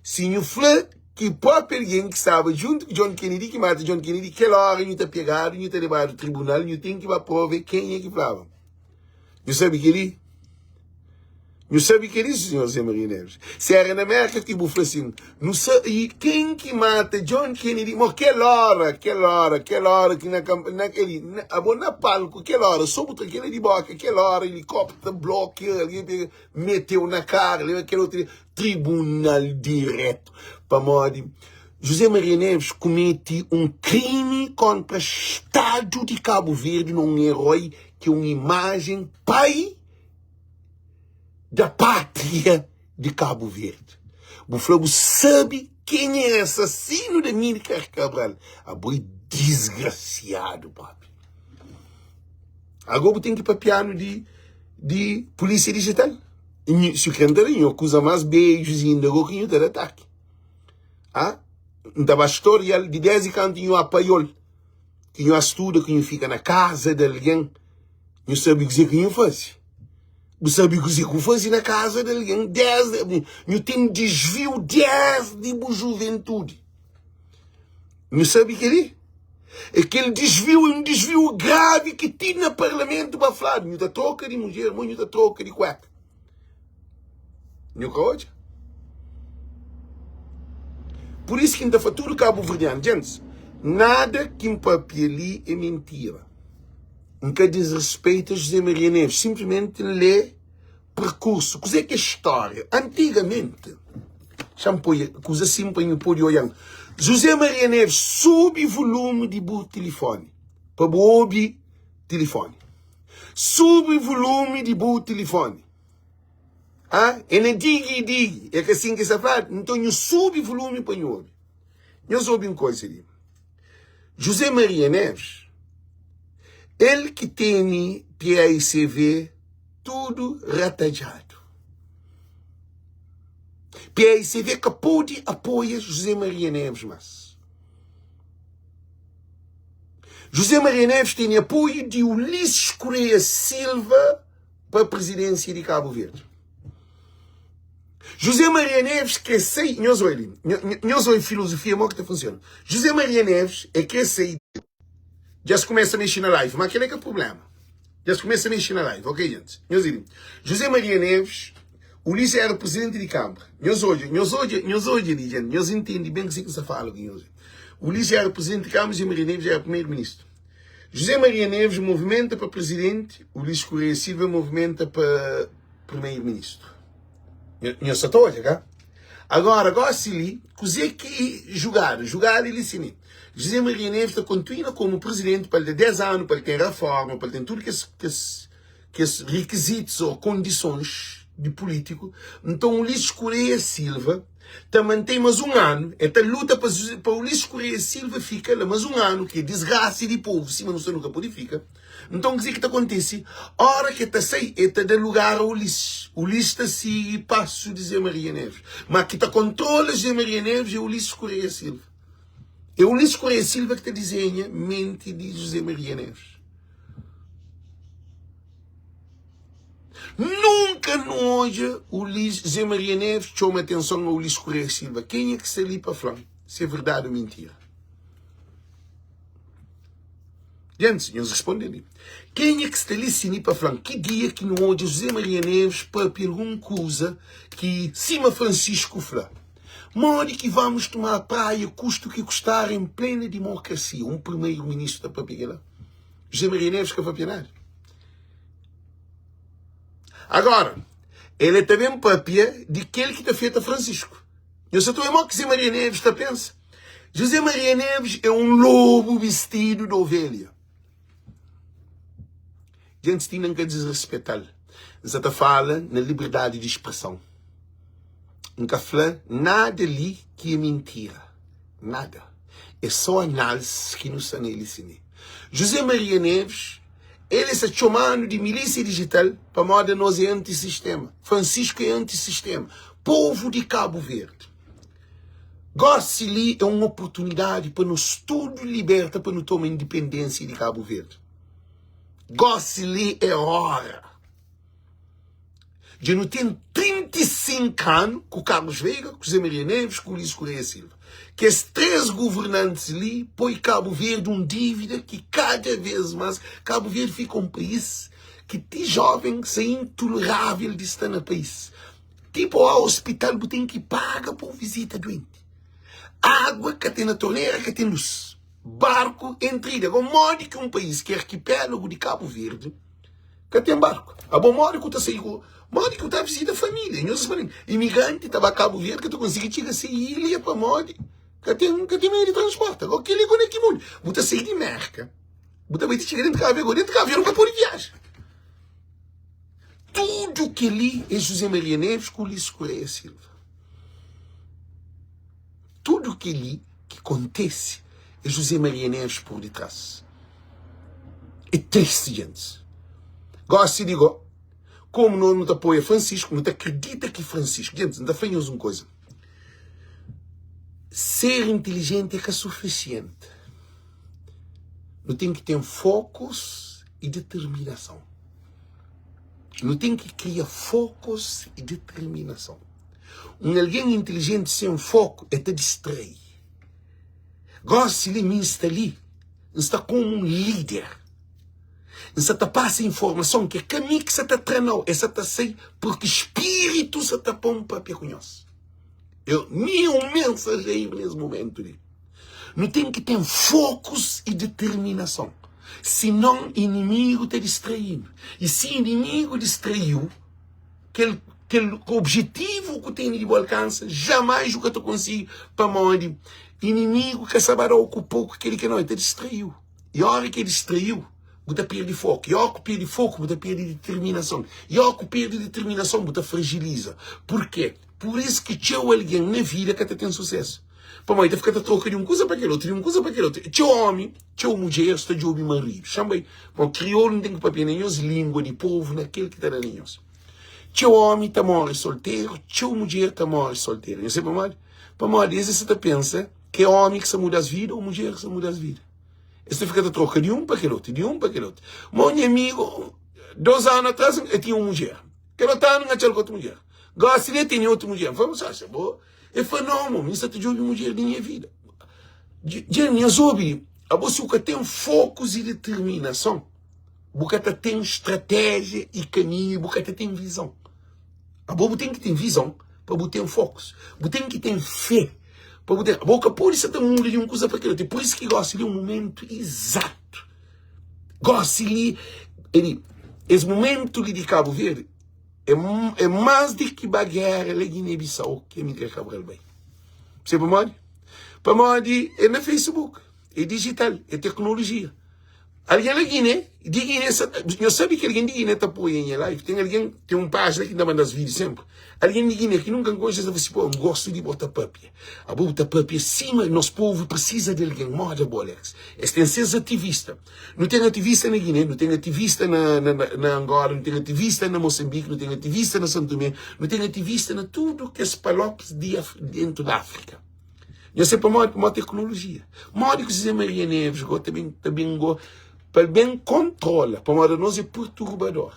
Si nho fla ki própi algen ki staba djuntu ku John Kennedy ki mata John Kennedy, kel óra nho ta pegadu, nho ta lebadu tribunal, nho ten ki ba prova é kenha ki flaba. Nhu sabe kel-li? Nhu sabe kel-li, Sinhor Zé Maria Neves? Si éra na Mérka ki bu fla sin, nu sa i ken ki mata John Kennedy? Mo kel óra, kel óra, kel óra ki na kanp, na kel-li, na, abo na palku, kel óra, so bu tra kel-li di bóka, kel óra elikópteru ta blokia, algen pega, mete-u na karu, leba kel otu tribunal diretu. Pamodi José Maria Neves kumete un krimi kóntra Stadu di Kabu Verdi na un erói ki é un imajen pai da pátria de Cabo Verde. Bu fla bu sabe quem é assassino de Amílcar Cabral. Abo é desgraciado, papi. Agora bu tem que papiano de, de polícia digital. Se o crente da nho acusa mais beijos ainda agora que nho tá de ataque. Ah? N ta ba historial de desde canto nho apaiol que nho estuda que nho fica na casa de alguém Nhu sabe kuzê ki nhu faze. Bu sabe kuzê ku faze na kaza di algen desdi nhu ten disviu desdi bu juventudi. Nhu sabe kel-li? É kel disviu é un disviu gravi ki ti na parlamentu ba fladu nhu ta troka di mudjer, ma nhu ta troka di kueka. Nhu ka odja? Pur isu ki N ta fla tudu kabuverdianu, djentis, nada ki N papia li é mintira. N ka disrespeita José Maria Neves, simplesmente N lê perkursu. Kuzê ki é stória? Antigamenti, xa-m poi kuza sin pa nhu pode oian. José Maria Neves, subi volumi di bu tilifoni pa bu obi tilifoni. Subi volumi di bu tilifoni. Ah, é na digi digi, é ka sin ki sta fladu? Nton nhu subi volumi pa nhu obi. Nhos obi un koisa li. José Maria Neves, el ki tene PAICV tudu ratadjadu. PAICV ka pode apoia José Maria Neves mas. José Maria Neves tene apoio di Ulisses Correia Silva pa presidência di Cabo Verde. José Maria Neves kre sai, nhos oi li, nhos oi filosofia mo ki ta funciona. José Maria Neves é kre sai, dja es kumesa mexi na live, ma kel é ka problema. Dja es kumesa mexi na live, ok gente? Nhos oi li. José Maria Neves. Ulisses éra prizidenti di kanbra. Nhos odja, nhos odja, nhos odja li, jenti, nhos intende ben kuzê ki N sta fala ku nhos. Ulisses éra prizidenti di kanbra, José Maria Neves éra primeru-ministru. José Maria Neves movimenta pa prizidenti, Ulisses Correia Silva movimenta pa primeru-ministru. Nhos sa ta odja, ka? Agora, gosi li, kuzê ki jugadu? Jugadu li si li. José Maria Neves ta kontinua komu prizidenti pa el da 10 anu, pa el ten raforma, pa el ten tudu kes, kes, kes rikizitus ô kondisons di pulítiku. Nton, Ulisses Correia Silva ta mantê mas un anu, el ta luta pa, pa Ulisses Correia Silva fika la mas un anu, ki é disgrasa di povu, sima nu sta nu ka pode fika. Nton, kuzê ki ta kontise? Óra ki el ta sai, el ta da lugar a Ulisses. Ulisses ta sigi pasu di Zé Maria Neves. Má ki ta kontrola Zé Maria Neves é Ulisses Correia Silva. É Ulisses Correia Silva ki ta dizenha menti di José Maria Neves. Nunka nu odja Ulisses, Zé Maria Neves txoma atenson a Ulisses Correia Silva. Kenha ki sta li pa fla-m si é verdadi ou mintira? Gentis, nhos responde li. Kenha ki sta li sini pa fla-m ki dia ki nu odja José Maria Neves papia algun kuza ki, sima Francisco fla, modi ki vamos tomar praia custo que custar em plena democracia? Un primeiro ministro ta papia kela? José Maria Neves ka papia nada. Agora, el ta ben papia di kel ki ta feta Francisco. Nhos sa ta obi mo ki José Maria Neves ta pensa? José Maria Neves é um lobo vestido de ovelha. Gentis ti N ka disrespetal. N sa ta fala na liberdadi di expreson. N ka fla nada li ki é mintira. Nada. É só análise ki nu sta na el si mi. José Maria Neves, el sa txomanu di milísia digital pamodi anos é anti-sistema. Francisco é anti-sistema. Povu di Cabo Verde, gosi li é un oportunidadi pa nos tudu liberta pa nu toma independência di Cabo Verde. Gosi li é ora. Dja nu ten 35 anu ku Carlos Veiga, ku José Maria Neves, ku Ulisses Correia Silva. Kes 3 governantes li poi Cabo Verde un dívida ki kada vez mas Cabo Verde fika un país ki ti joven sa intolerável di sta na país. Tipo a hospital bu ten ki paga pa bu visita duenti. Água ka ten na torneira, ka ten luz. Barku entrida. Agora modi ki un país ki é arquipélago di Cabo Verde Ka ten barku. Abo modi ku ta sai ku modi ku ta visita familia? Nhos responde, Imigranti ta ba Kabu Verdi ka ta konsigi txiga se ilha pamodi ka ten ka ten meio di transporti. Agora keli ku na ki mundu? Bu ta sai di Merka, bu ta bai ti txiga dentu Kabu Verdi, dentu Kabu Verdi bu ka podi viaja. Tudu keli é José Maria Neves ku Ulisses Correia Silva. Tudu keli ki kontese é José Maria Neves por detrás. É triste, gente. Gosi di go, como nós não ta apoia Francisco, não ta acredita que Francisco. Gente, não ta fala nhos um coisa. Ser inteligente é que é suficiente. Não tem que ter focos e determinação. Não tem que criar focos e determinação. Un algen intilijenti sen foku el ta distrai. Gósi li mi N sta li, N sta kómu un líder. N sta ta pasa informason ki é ka mi ki sta ta tra nau, el sta ta sai purki spiritu sta ta pô-m pâpia ku nhos. Eu, mi é un mensajeru nes momentu li. Nu ten ki ten fokus i determinason, sinon inimigu ta distrai-nu. I si inimigu distrai-u, kel kel objetivu ku tene di bu alkansa jamais bu ka ta konsigi pamodi inimigu ka sa ba dau ku poku keli ke nau el ta distraiu i ora ki el distraiu bu ta perdi foku i ora ku perdi foku bu ta perdi determinason i ora ku perdi determinason bu ta fragiliza purke pur isu ki txeu algen na vida ka ta ten susesu pamodi ta fika ta troka di un kuza pa kel otu di un kuza pa kel otu txeu omi txeu mudjer sta djobi maridu xa bai Bon, kriolu N ten ki papia na nhos lingua di povu na kel ki ta da na nhos. Txeu omi ta more solteru, txeu mudjer ta more solteru. Nhos sabe pamodi? Pamodi es sa ta pensa ki é omi ki sa muda-s vida ou mudjer ki sa muda-s vida. Es ta fika ta troka di un pa kel otu, di un pa kel otu. Mo nha amigu, dos anu atras el tinha un mudjer. Kel otu anu N atxa-l ku otu mudjer. Gosi li el tene otu mudjer. N fla, Musaxa, bo El fla, Nau, mo, mi sta ta djobe mudjer di nha vida. Dja nhos obi, abo si bu ka ten fokus i determinason, bu ka ta ten stratéjia i kaminhu i bu ka ta ten vizon. Abo bu ten ki ten vizon pa bu ten fokus. Bu ten ki ten fé pa bu ten. Abo ka pode sa ta muda di un kuza pa kel otu. É pur isu ki gosi li é un mumentu izatu. Gosi li, é es mumentu li di Kabu Verdi é, é más di ki ba géra la Guiné-Bissau ki Amílcar Cabral bai. Sabe pamodi? Pamodi é na Facebook, é dijital, é teknolojia. Algen la Guiné, di Guiné, sa, nhos sabe ki algen di Guiné ta apoia nha live? Ten algen, ten un pájina ki ta manda-s vídiu sénpri. Algen di Guiné ki nunka N konxe, ta fla si, pô, N gostu di bo ta pâpia. Abo bu ta pâpia sima nos povu prisiza di algen móda bo, Alex. Es ten ses ativista. Nu ten ativista na Guiné, nu ten ativista na, na, na Angola, nu ten ativista na Mosanbiki, nu ten ativista na San Tomé, nu ten ativista na tudu kes palopes di, dentu di Áfrika. Nhos sabe pamodi? Pamodi teknolojia. Modi ki José Maria Neves go ta ben, ta ben go pa ben kontrola, pamodi anos é perturbador.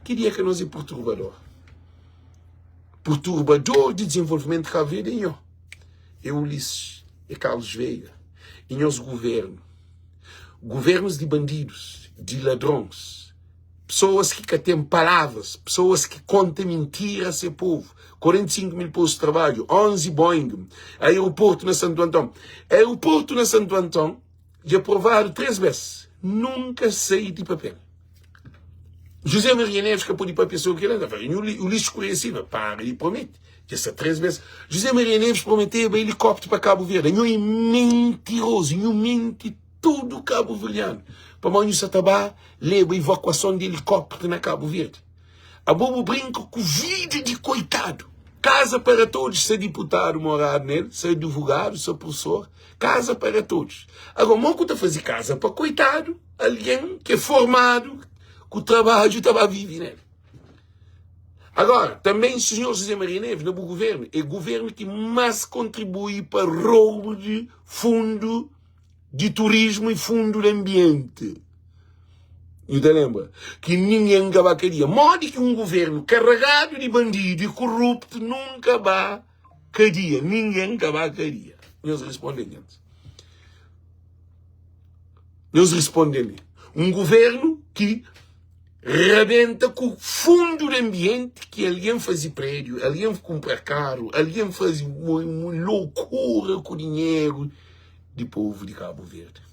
Ki dia ki anos é perturbador? Perturbador di dizenvolvimentu di Kabu Verdi é nho, é Ulisses, é Carlos Veiga, é nhos governu. Governus di bandidus, di ladrons. Pesoas ki ka ten palavras, pesoas ki konta mintira se povu. 45 mil postu di trabadju, 11 Boeing, aeroportu na Santu Anton. Aeroportu na Santu Anton dja provadu 3 bes, nunka sai di papel. José Maria Neves ka pode papia sobri kel-la, ta fla, Ulisses Correia Silva, para di promete, dja sta 3 bes. José Maria Neves prometeba elikópteru pa Kabu Verdi. Nho é mentirozu, nho menti tudu kabuverdianu pamodi nhu sa ta ba leba ivakuason di elikópteru na Kabu Verdi. Abo bu brinka ku vida di koitadu. Kaza para todos, sa diputadu moradu nel, sa advogadu, sa profesor, kaza para todos. Agora, mo ku ta faze kaza pa koitadu, algen ki é formadu, ku trabadju ta ba vive nel. Agora, também senhor José Maria Neves, na bu governo, é governo ki mas kontribui pa roubo de fundo di turismu i fundu di anbienti. Nhu ta lenbra ki ningen ka ba kadia. Modi ki un guvernu karagadu di bandidu i koruptu nunka ba kadia? Ningen ka ba kadia. Nhos responde-m, gentis. Nhos responde-m. Un guvernu ki rabenta ku fundu di anbienti ki algen faze prédiu, algen kunpra karu, algen faze lokura ku dinheru di povu di Kabu Verdi.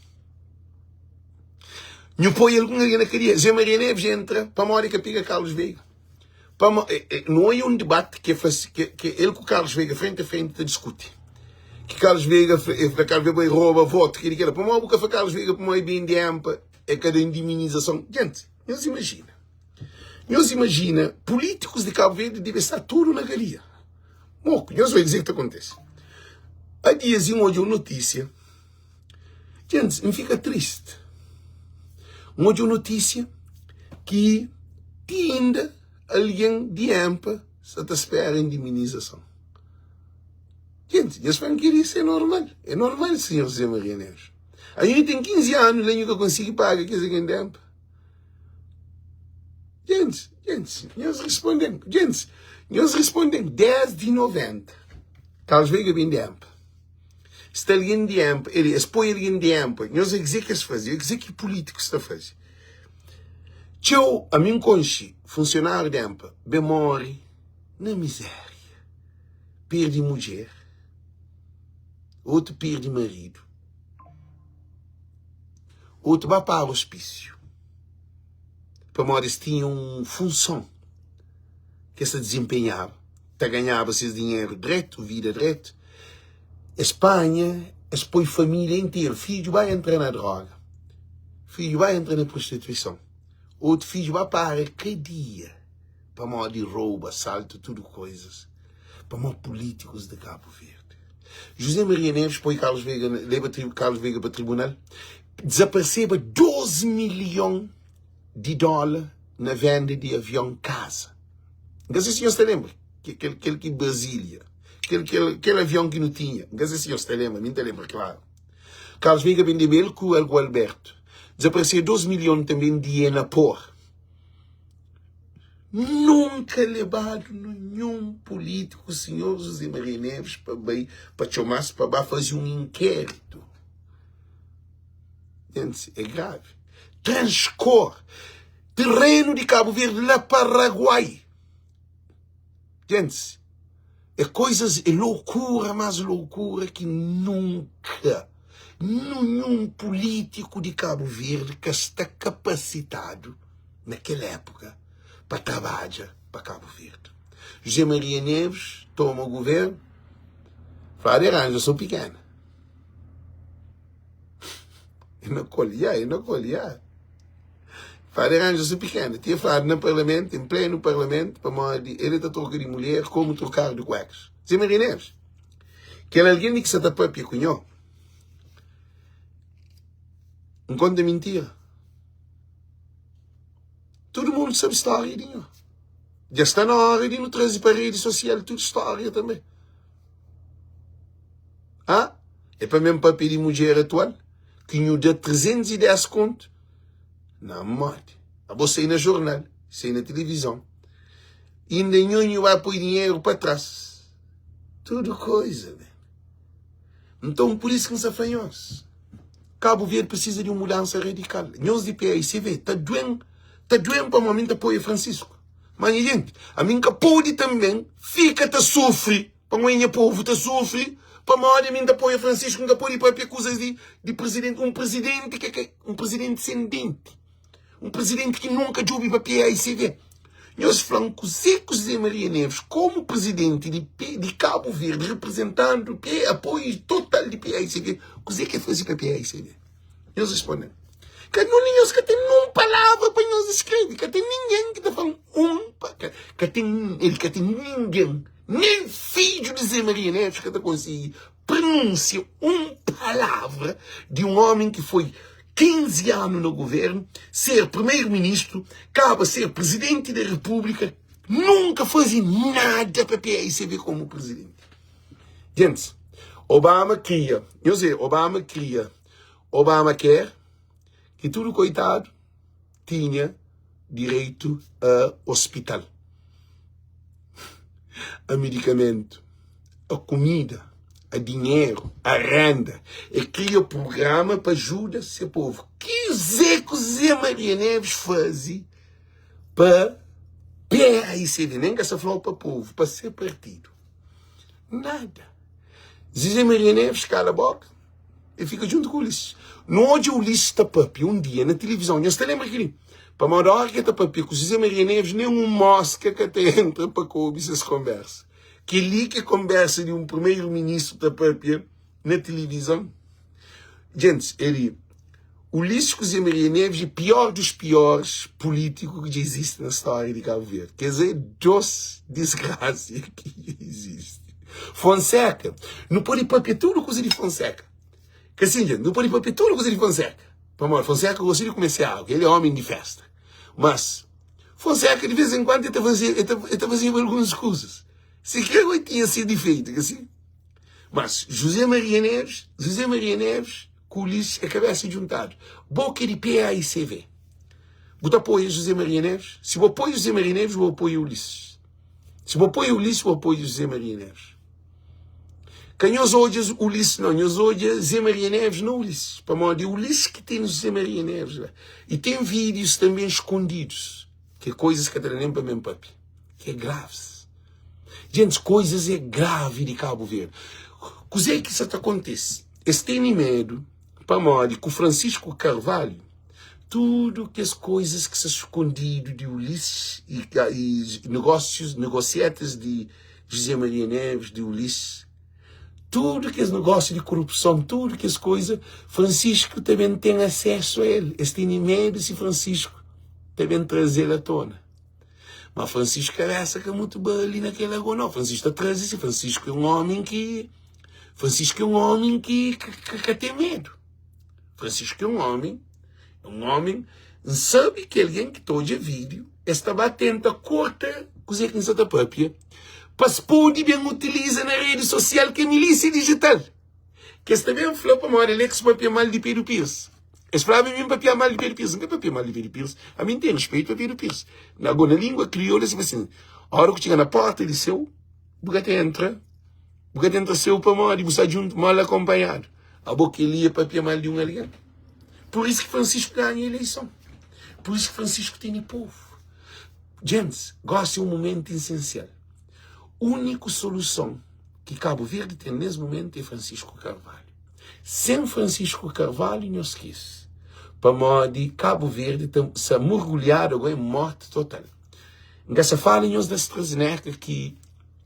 Nhu poi algun algen na kadia. Zé Maria Neves entra pamodi ka pega Carlos Veiga. Pamo, eh, eh, nu oia un debate ki fla ki, ki el ku Carlos Veiga frente a frente ta diskuti. Ki Carlos Veiga fla, fla Carlos Veiga bai rouba voto, keli kela. Pamodi bu ka fla Carlos Veiga pamodi bende empa é ka da indemnizason. Gente, nhos imagina. Nhos imagina, políticos de Cabo Verde debe estar tudo na cadeia. Moco, nhos vai dizer que ta acontece. Há dias N odja un notísia. Gente, N fika triste. N odja un notísia ki ti inda algen di EMPA sa ta spera indemnizason. Gente, nhos fla-m kel-li é normal. É normal, senhor José Maria Neves. Ainda ten 15 anu la nhu ka konsigi paga kes algen di EMPA. Gentis, gentis, nhos responde-m. Gentis, nhos responde-m. Desdi 90, Carlos Veiga ben di EMPA. Sta algen di EMPA, el, es poi algen di EMPA. Nhos é kuzê ki es faze, é kuzê ki pulítikus ta faze. Txeu, ami N konxe funsionáriu di EMPA, ben móre na mizéria, perde mudjer, otu perde maridu, otu ba para ospísiu. Pamodi es tinha un funson ki es ta dizenpenhaba, ta ganhaba ses dinheru dretu, vida dretu. Es panha, es poi família interu, fidju ba entra na droga, fidju ba entra na prostituison, otu fidju ba para kadia pamodi rouba, asaltu, tudu koizas, pamodi pulítikus di Kabu Verdi. José Maria Neves poi Carlos Veiga, leba Carlos Veiga pa tribunal, Dezapareseba 2 milhon di dóla na venda di avion kaza. N ka se si nhos ta lenbra, kel, kel ki Brasília, kel, kel, kel avion ki nu tinha. N ka se si nhos ta lenbra, mi N ta lenbra klaru. Carlos Veiga bendeba el ku Algu Alberto. Dezapareseba 2 milhon tanben di Enapor. Nunka lebadu ninhun pulítiku Sinhor José Maria Neves pa bai, pa txoma-s pa ba faze un inkéritu. Gente, é grave. Transcor, terreno de Cabo Verde la Paraguai. Gentis, é koizas, é loucura más loucura ki nunka ninhun pulítiku di Kabu Verdi ka sta kapasitadu na kel épuka pa trabadja pa Kabu Verdi. José Maria Neves toma guvernu, fladu e ranja so pikena. E na kol, ya, e na kol, ya. Fladu e ranja so pikena. Tinha fladu na parlamentu, em plenu parlamentu, pamodi ele ta troka di mulher komu trokar di kuekas. Zé Maria Neves, kel algen li ki sa ta papia ku nho, N konta mintira? Tudu mundu sabe stória di nho. Dja sta na óra di nu traze pa redi sosial tudu stória tanbê. Ah, é pa mesmo papia di mudjer atual ki nhu da 310 kontu na modi. Abo sai na jornal, sai na tilivizon. Inda nho nhu ba poi dinheru pa tras. Tudu koiza, man. Nton, pur isu ki N sta fla nhos, Kabu Verdi prisiza di un mudansa radikal. Nhos di PAICV, ta duen, ta duen pamodi mi N ta apoia Francisco. Má nha jenti, ami N ka pode tanben fika ta sufri pamodi nha povu ta sufri pamodi ami N ta apoia Francisco. N ka pode papia kuzas di, di prizidenti, un prizidenti ki ka, un prizidenti sen denti. Un prizidenti ki nunka djobe pa PAICV. Nhos fla-m kuzê ku José Maria Neves, komu prizidenti di, di Kabu Verdi, reprizentandu P, apoiu total di PAICV, kuzê ki el faze pa PAICV? Nhos responde-m. Ka nun di nhos ka ten nun palavra pa nhos skrebe. Ka ten ningen ki ta fla-m un, ka, ka ten, el ka ten ningen, nen fidju di José Maria Neves ka ta konsigi pronúnsia un palavra di un ómi ki foi 15 anu na governu, ser primeiro ministro, kaba ser presidente da república, nunka faze nada pa PAICV komu presidente. Gentis, Obama kria, nhos vê, Obama kria Obamacare, ki tudu koitadu tinha direitu a hospital, a medikamentu, a kumida, a dinheru, a renda. E kria prugrama pa ajuda se povu. Kuzê ku Zé Maria Neves faze pa PAICV? Nem ka sa flau pa povu, pa se partidu. Nada. Zé Maria Neves kala boka. E fika djuntu ku Ulisses. Nu odja Ulisses ta papia un dia na tilivizon. Nhos ta lenbra kel-li? Pamodi óra ki el ta papia ku Juzé Maria Neves, nen un móska ka ta entra pa ka obi ses konbérsa. Kel-li ki é konbérsa di un primeru-ministru ta papia na tilivizon? Gentis, el Ulisses ku Juzé Maria Neves é pior dos piores pulítiku ki dja izisti na stória di Kabu Verdi. Kes é dos disgrasia ki dja izisti. Fonseca, nu pode papia tudu kuza di Fonseca. Ka sin, gente, nu pode papia tudu kuza di Fonseca. Pamodi Fonseca gosta di kume se agu, el é omi di festa. Mas Fonseca di vez en kuandu el ta faze, el ta, el ta fazeba alguns kuzas. Si kre goi tinha se difeitu, ka sin? Mas José Maria Neves, José Maria Neves ku Ulisses é kabesa djuntadu. Bo ki é di PAICV, bu ta apoia José Maria Neves? Si bu apoia José Maria Neves, bu apoia Ulisses. Si bu apoia Ulisses, bu apoia José Maria Neves. Ka nhos odja Ulisses não, nhos odja Zé Maria Neves na Ulisses. Pamodi é Ulisses ki ten José Maria Neves lá. E ten vídeos também escondidos, que é coisas que ka ta da nem pa ben papia, que é graves. Gente, coisas é grave di Cabo Verde. Kuzê ki sa ta kontise? Es tene medu pamodi ku Francisco Carvalho tudu kes coisas ki sta skondidu di Ulisses e, e negócios, negocietas di José Maria Neves, di Ulisses, tudu kes negócio di korupson, tudu kes coisa, Francisco ta ben ten acesso a el. Es tene medu si Francisco ta ben traze-l à tona. Ma Francisco kabesa ka mutu bali na kel ago no. Francisco ta traze si Francisco é um homem ki Francisco é um homem ki ka ten medu. Francisco é um homem, é um homem, N sabe ki algen ki ta odja vídeo, es ta ba tenta korta kuzê ki N sa ta papia, pa es pode ben utiliza na rede sosial ki é milísia digital. Ki es ta ben fla pamodi Alex papia mal di Pedro Pires. Es flaba mi N papia mal di Pedro Pires. N ka papia mal di Pedro Pires. Ami N ten respeito pa Pedro Pires. Ago na língua kriolu es fla sin, ora ku txiga na porta di seu, bu ka ta entra, bu ka ta entra seu pamodi bu sta djuntu mal akonpanhadu. Abo kel-li é papia mal di un algen? Pur isu ki Francisco ganha ileison. Pur isu ki Francisco tene povu. Gentis, gosi é un momentu isensial. Úniku soluson ki Kabu Verdi ten nes mumentu é Francisco Carvalho. Sen Francisco Carvalho nhos skese, pamodi Kabu Verdi ta sa murgulhadu ago en morti total. N ka sa fala nhos di AstraZeneca ki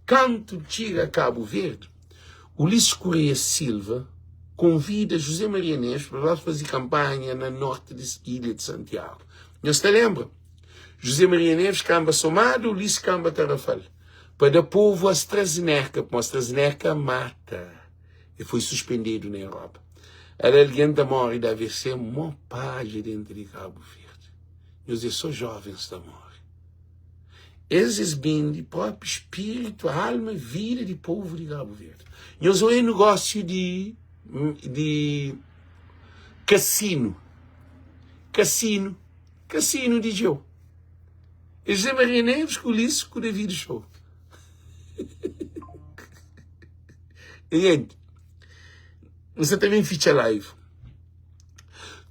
kantu txiga Kabu Verdi, Ulisses Correia Silva konvida José Maria Neves pa ba faze kanpanha na norti di ilha di Santiagu. Nhos ta lenbra? José Maria Neves kanba Somada, Ulisses kanba Tarrafal pa da povu AstraZeneca, pamodi AstraZeneca mata e foi suspendedu na Europa. Ala algen ta morre di AVC mo paja dentu di Kabu Verdi. Nhos é so jovens ta morre. Es es bende propi spiritu, alma, vida di povu di Kabu Verdi. Nhos oia negósiu di di kasinu, kasinu, kasinu di Djeu. É José Maria Neves ku Ulisses ku David Show. Gente, N sa ta ben fitxa live.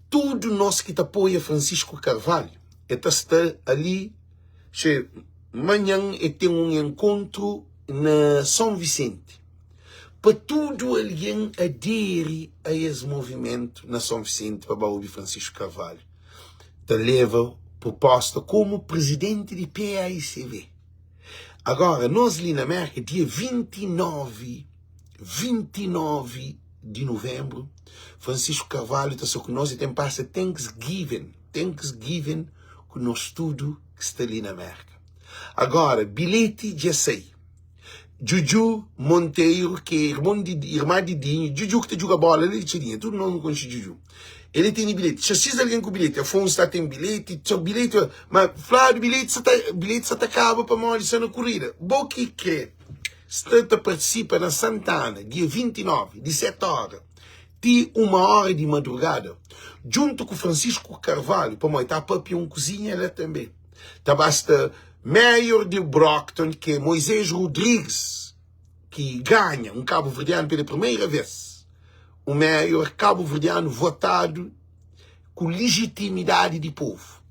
Tudu nos ki ta apoia Francisco Carvalho e ta sta ali che manhan e ten un enkontru na São Vicente pa tudu algen aderi a es movimentu na São Vicente pa ba obi Francisco Carvalho ta leva proposta komu presidenti di PAICV. Agora nos li na Merka dia 29 29 di nuvenbru, Francisco Carvalho ta sta ku nos e ten pasa Thanksgiving, Thanksgiving ku nos tudu ki sta li na Merka. Agora, bilheti dja sai. Djudju Monteiro, ki é irmon di irma di Dinho, Djudju ki ta djuga bola li di Txadinha, tudu nos nu konxe Djudju. Ele tene bilheti. Xa xis algen ku bilheti. Afonso ta ten bilheti, txeu bilheti, ma fladu bilheti sa ta bilheti sa ta kaba pamodi sta na kurida. Bo ki kre sta ta partisipa na Santana dia 29 di 7 ora ti 1 ora di madrugada djuntu ku Francisco Carvalho pamodi ta papia un kuzinha la tanbe. Ta ba sta Mayor di Brockton ki é Moisés Rodrigues ki ganha un kabuverdianu pela primeira vez. Un mayor kabuverdianu votadu ku lijitimidadi di povu.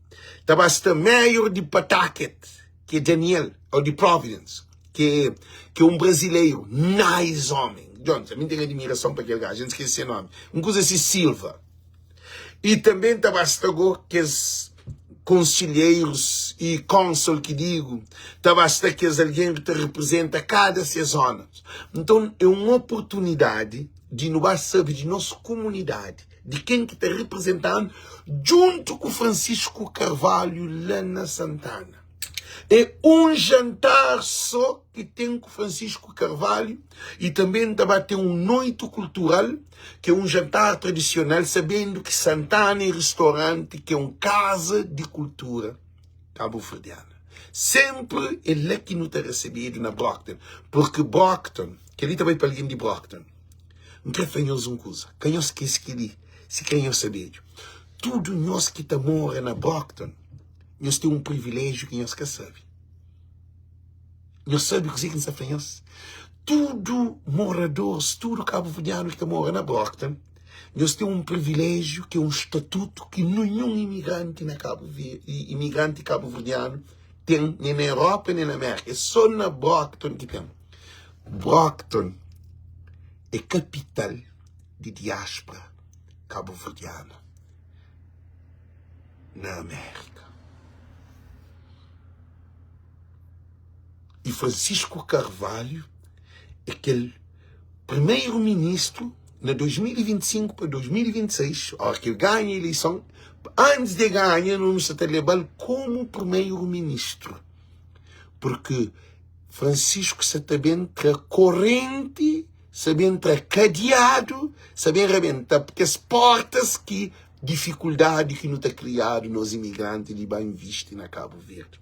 Ta ba sta mayor di Pawtucket ki é Daniel, ou di Providence, ki é, ki é un brazileiro, nice homem. Jones, ami ten admirason pa kel gajo, N skese se nomi. Un kuza si Silva. E tanbe ta ba sta go kes konsilheiros e konsul ki digo, ta ba sta kes algen ki ta representa kada se zona. Nton, é un oportunidadi di nu ba sabe di nos komunidadi, di ken ki ta representa-nu djuntu ku Francisco Carvalho la na Santana. É un jantar só ki ten ku Francisco Carvalho e tanbe ta ba ten un noite kultural ki é un jantar tradisional sabendu ki Santana é ristoranti ki é un kaza di kultura kabuverdiana. Senpri é la ki nu ta resebedu na Brockton, purki Brockton, kel-li ta bai pa algen di Brockton. N kre fla nhos un kuza, ka nhos skese kel-li, sikrê nhos sta bedju. Tudu nhos ki ta mora na Brockton, nhos ten un priviléjiu ki nhos ka sabe. Nhos sabe kuzê ki N sta fla nhos? Tudu moradors, tudu kabuverdianu ki ta mora na Brockton, nhos ten un priviléjiu ki é un statutu ki ninhun imigranti na Kabu Verdi, imigranti kabuverdianu ten, nen na Europa, nen na Mérka. É sô na Brockton ki ten. Brockton é kapital di diáspora kabuverdiana na Amérika. E Francisco Carvalho é kel primeiro ministro na 2025 pa 2026, ora ki el ganha eleison, antes de ganha, nu sta ta leba-l komu primeiro ministro, porque Francisco sa ta ben tra korrenti, sa ben tra kadiadu, sa ben rabenta kes portas ki difikuldadi ki nu ta kriadu nos imigranti di ba invisti na Kabu Verdi.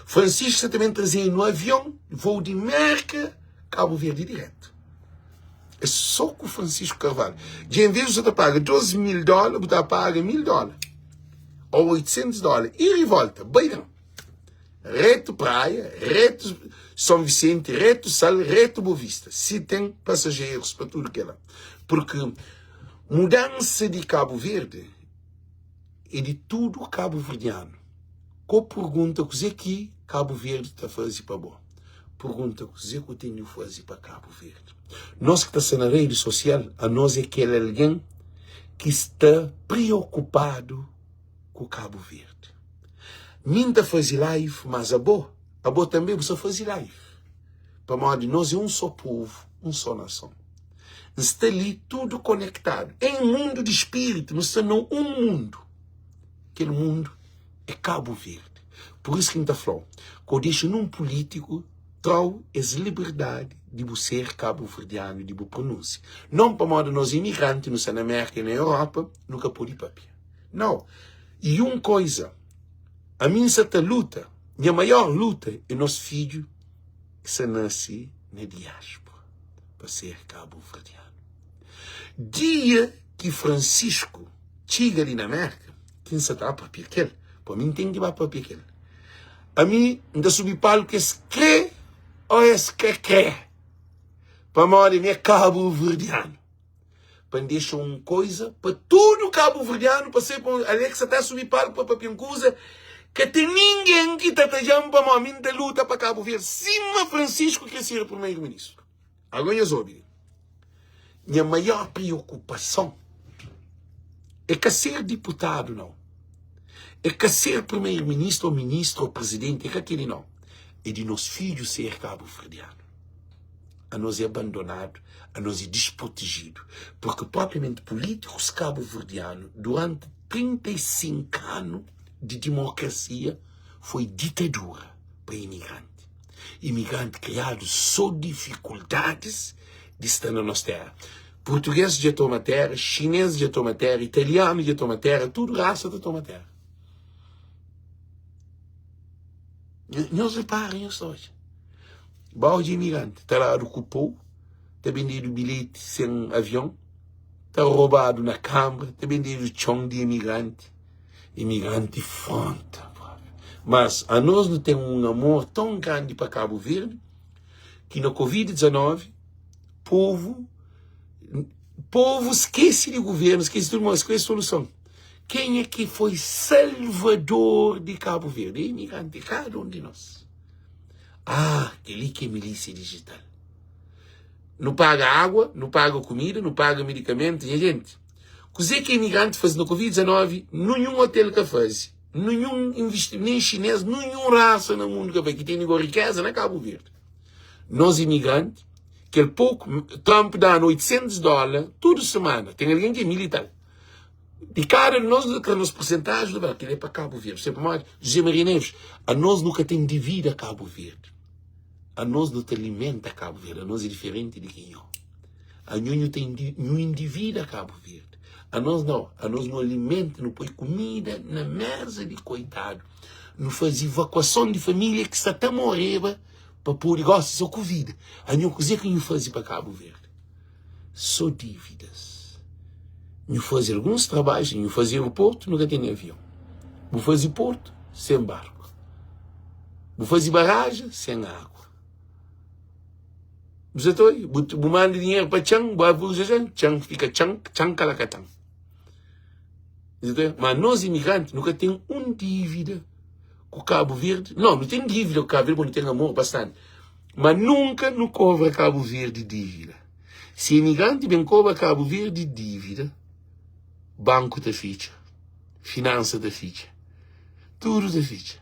Francisco sa ta ben traze-nu avion, voo di Merka, Kabu Verdi diretu. É só ku Francisco Carvalho. Dja en vez bu sa ta paga 2 mil dóla, bu ta paga mil dóla ou 800 dóla. Ida e volta, bai ben. Reto Praia, reto São Vicente, reto Sal, reto Boa Vista. Si tem passageiros pa tudo que lá. Porque mudança de Cabo Verde é de tudo cabo-verdiano. Ko pergunta kuzê ki Cabo Verde ta faze pa bo. Pergunta kuzê ku ten di faze pa Kabu Verdi. Nos ki ta sta na redi sosial, anos é kel algen ki sta preokupadu ku Kabu Verdi. Mi N ta faze live, mas abo, abo tanbe bu sta faze live. Pamodi nos é un só povu, un só nason. N sta li tudu konektadu. Em mundu di spiritu, nu sta na un mundu. Kel mundu é Kabu Verdi. Pur isu ki N ta fla-u, ka bu dexa nun pulítiku tra-u es liberdadi di bu ser kabuverdianu, di bu pronúnsia. Non pamodi nos imigranti, nu sta na Mérka i na Europa, nu ka pode papia. Nau. I un koiza, ami N sa ta luta, nha maior luta é nos fidju ki sa nase na diáspora pa ser kabuverdianu. Dia ki Francisco txiga li na Mérka, Ki N sa ta papia kel? Pa mi N ten ki ba papia kel. Ami N ta subi palku es kre o es ka kre. Pamodi mi é kabuverdianu. Pa N dexa un koiza pa tudu kabuverdianu pa sai pa un Alex sa ta subi palku pa papia un kuza ka ten ningen ki ta tadja-m pamodi mi N ta luta pa Kabu Verdi sima Francisco kre ser primeru-ministru. Algo nhos obi li. Nha maior preokupason é ka ser diputadu nau, é ka ser primeiro-ministru ou ministru ou presidenti, é ka keli nau, é di nos fidju ser kabuverdianu. Anos é abandonadu, anos é desprotejidu, porque propriamenti pulítikus kabuverdianu duranti 35 anu di dimokrasia foi ditadura pa imigranti. Imigranti kriadu so difikuldadis di sta na nos tera. Purtuges dja toma tera, xines dja toma tera, italianu dja toma tera, tudu rasa ta toma tera. Nhos repara, nhos ta odja. Ba odja imigranti, ta dadu ku pou, ta bendedu bilheti sen avion, ta robadu na kanbra, ta bendedu txon di imigranti. Imigranti fronta. Mas anos nu ten un amor ton grandi pa Kabu Verdi ki na Covid 19 povu povu skese di guvernu, skese tudu mas kre soluson. Kenha ki foi salvador di Kabu Verdi? É imigranti, kada un di nos. Ah, keli ki é milísia digital. Nu paga água, nu paga kumida, nu paga medikamentu, nha gente. Kuzê ki imigranti faze na Covid 19, nunhun hotel ka faze, nunhun investi, nen xinês, nunhun rasa na mundu ka faze, ki tene go rikeza na Kabu Verdi. Nos imigranti, kel poku, Trump danu 800 dóla tudu semana, ten algen ki é militar. Di kada di nos, nu ta tra nos persentaji, nu fla, kel-li é pa Kabu Verdi. Sabe pamodi? José Maria Neves, anos nu ka ten divida Kabu Verdi. Anos nu ta alimenta Kabu Verdi, anos é diferenti di ki nho. Anho nhu ta nhu endivida Kabu Verdi. Anos nau, anos nu alimenta, nu poi kumida na mesa di koitadu. Nu faze evakuason di familia ki sa ta moreba pa pode gosi so ku vida. Anho kuze ki nhu faze pa Kabu Verdi? So dividas. Nhu faze alguns trabadju, nhu faze aeroportu, nu ka tene avion. Bu faze portu, sen barku. Bu faze baraja, sen agua. Bu sa ta oi? Bu, bu manda dinheru pa txan, bu abre uza txan, txan fika txan, txan kalakatan. Bu sa ta oi? Ma nos imigranti nu ka ten un dívida ku Kabu Verdi. Não, nu ten dívida ku Kabu Verdi, nu ten amor bastante. Ma nunka nu kobra Kabu Verdi dívida. Si imigranti ben kobra Kabu Verdi dívida, banku ta fitxa, finansa ta fitxa, tudu ta fitxa.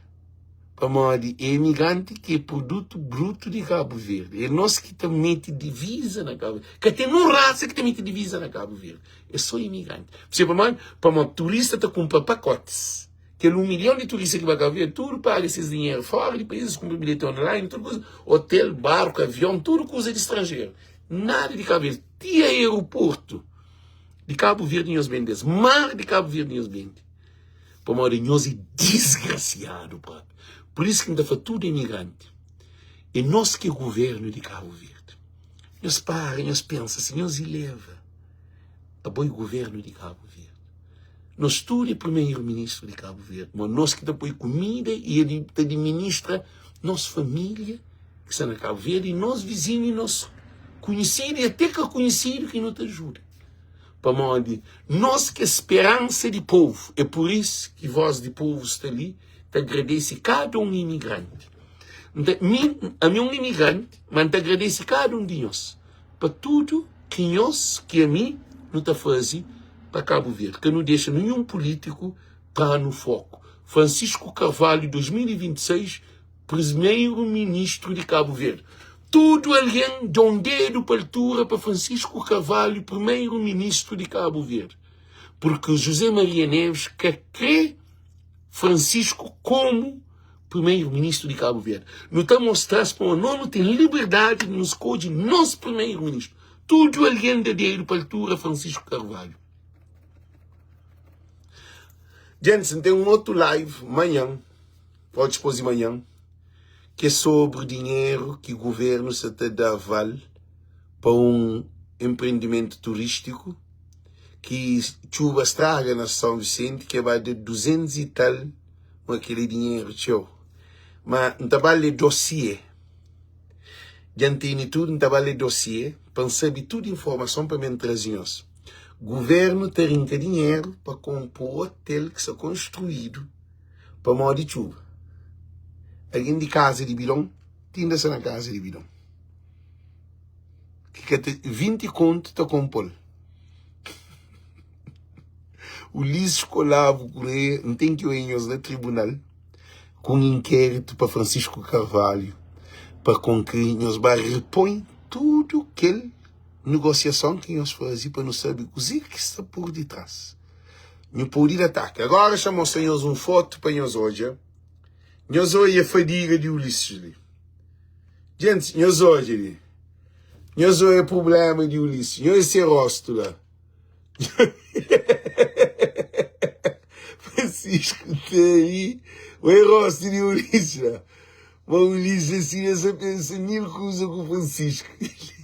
Pamodi é imigranti ki é produtu brutu di Kabu Verdi. É nos ki ta mete diviza na Kabu Verdi. Ka ten un rasa ki ta mete diviza na Kabu Verdi. É só imigranti. P'sê pamodi? Pamodi turista ta kunpra pakotis. Kel un milhon di turista ki ba Kabu Verdi, tudu paga ses dinheru fora di país, es kunpra bilheti online, tudu kuza, otel, barku, avion, tudu kuza di stranjeru. Nada di Kabu Verdi. Ti aeroportu di Kabu Verdi nhos bende-s. Mar di Kabu Verdi nhos bende. Pamodi nhos é disgrasiadu propi. Pur isu ki N ta fla tudu imigranti, é nos ki é guvernu di Kabu Verdi. Nhos para, nhos pensa, si nhos ileva abo é guvernu di Kabu Verdi. Nos tudu é primeru ministru di Kabu Verdi, ma nos ki ta poi kumida i ta administra nos familia ki sta na Kabu Verdi, i nos vizinhu, i nos kunhisidu i ate ka kunhisidu ki nu ta ajuda. Pamodi nos ki é speransa di povu. É pur isu ki Voz di Povu sta li ta agradese kada un imigranti. N ta, mi, ami é un imigranti, ma N ta agradese kada un di nhos pa tudu ki nhos, ki ami, nu ta faze pa Kabu Verdi. Ka nu dexa ninhun pulítiku tra-nu foku. Francisco Carvalho, 2026, Primeiro-Ministro di Kabu Verdi. Tudu algen da un dedu pa altura pa Francisco Carvalho, Primeiro-Ministro di Kabu Verdi. Purki José Maria Neves ka kre Francisco komu Primeiro-Ministro di Kabu Verdi. Nu ta mostra-s pa no nu ten liberdadi di nu skodje nos Primeiro-Ministro. Tudu algen da dedu pa altura Francisco Carvalho. Djents, N ten un otu live manhan. Ô dipôs di manhan, ki é sobri dinheru ki guvernu sa ta da aval pa un enprendimentu turístiku ki txuba straga na São Vicente, ki é ba da 200 i tal, ma kel-li é dinheru txeu. Ma N ta ba lé dosiê, dja N tene tudu, N ta ba lé dosiê pa N sabe tudu informason pa mi N traze nhos. Guvernu ta rinka dinheru pa konpo otel ki sta konstruídu. Pamodi txuba. Algen di kaza di bidon ti inda sta na kaza di bidon. Ki ka ta 20 kontu ta konpo-l. Ulisses Olavo Correia, N ten ki oia nhos na tribunal ku un inkéritu pa Francisco Carvalho pa konkri nhos ba repõe tudu kel negosiason ki nhos faze pa nu sabe kuzê ki sta pur ditrás. Nhu pode da atake. Agora xa mostra nhos un foto pa nhos odja. Nhos odja fadiga di Ulisses li. Gente, nhos odja li. Nhos odja problema di Ulisses. Nhos odja se rosto la. Francisco tá aí. Oi rosto di Ulisses la. Ma Ulisses assim nhos sa pensa mil kuza ku Francisco.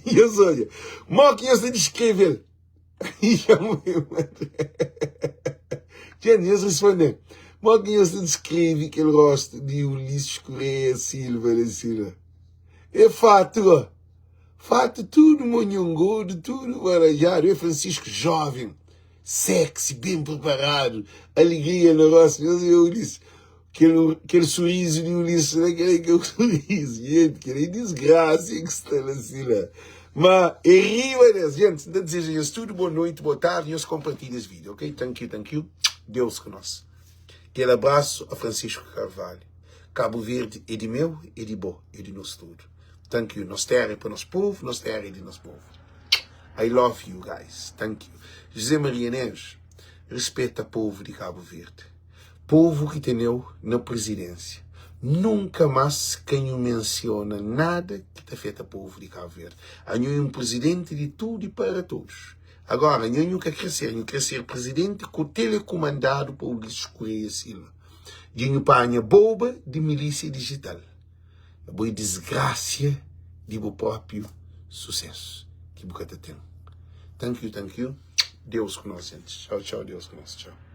Nhos odja. Mo ki nhos ta descreve-l? Txeu nhos responde-m, Modi ki nhos ta deskreve kel rostu di Ulisses Correia Silva da Silva? É fatu go! Fatu tudu monhongodu, tudu barajadu. É Francisco jóven, sexy, ben preparadu, alegria na rostu. Nhos vê Ulisses? Kel, kel sorriso di Ulisses la, kel é kel sorriso, gente, kel é disgracia ki sta la si la. Ma é riba des, gente, N ta deseja nhos tudo boa noite, boa tarde, nhos compartilha es vídeo, ok? Thank you, thank you, Deus ku nos. Kel abraço a Francisco Carvalho. Cabo Verde é di meu, é di bo, é di nos tudo. Thank you, nos terra é pa nos povo, nos terra é di nos povo. I love you guys, thank you. José Maria Neves, respeta povo di Cabo Verde. Povu ki teneu na presidência nunka mas ka nhu menciona nada ki ta afeta povu di Cabo Verde. Anho é um presidente di tudo e para todos. Agora anho nhu ka kre ser, nhu kre ser presidente ku telecomandado pa Ulisses Correia Silva. Dja nhu panha boba di milícia digital. Abo é desgracia di bu próprio sucesso ki bu ka ta ten. Thank you, thank you. Deus ku nos, gente. Tchau, tchau. Deus ku nos. Tchau.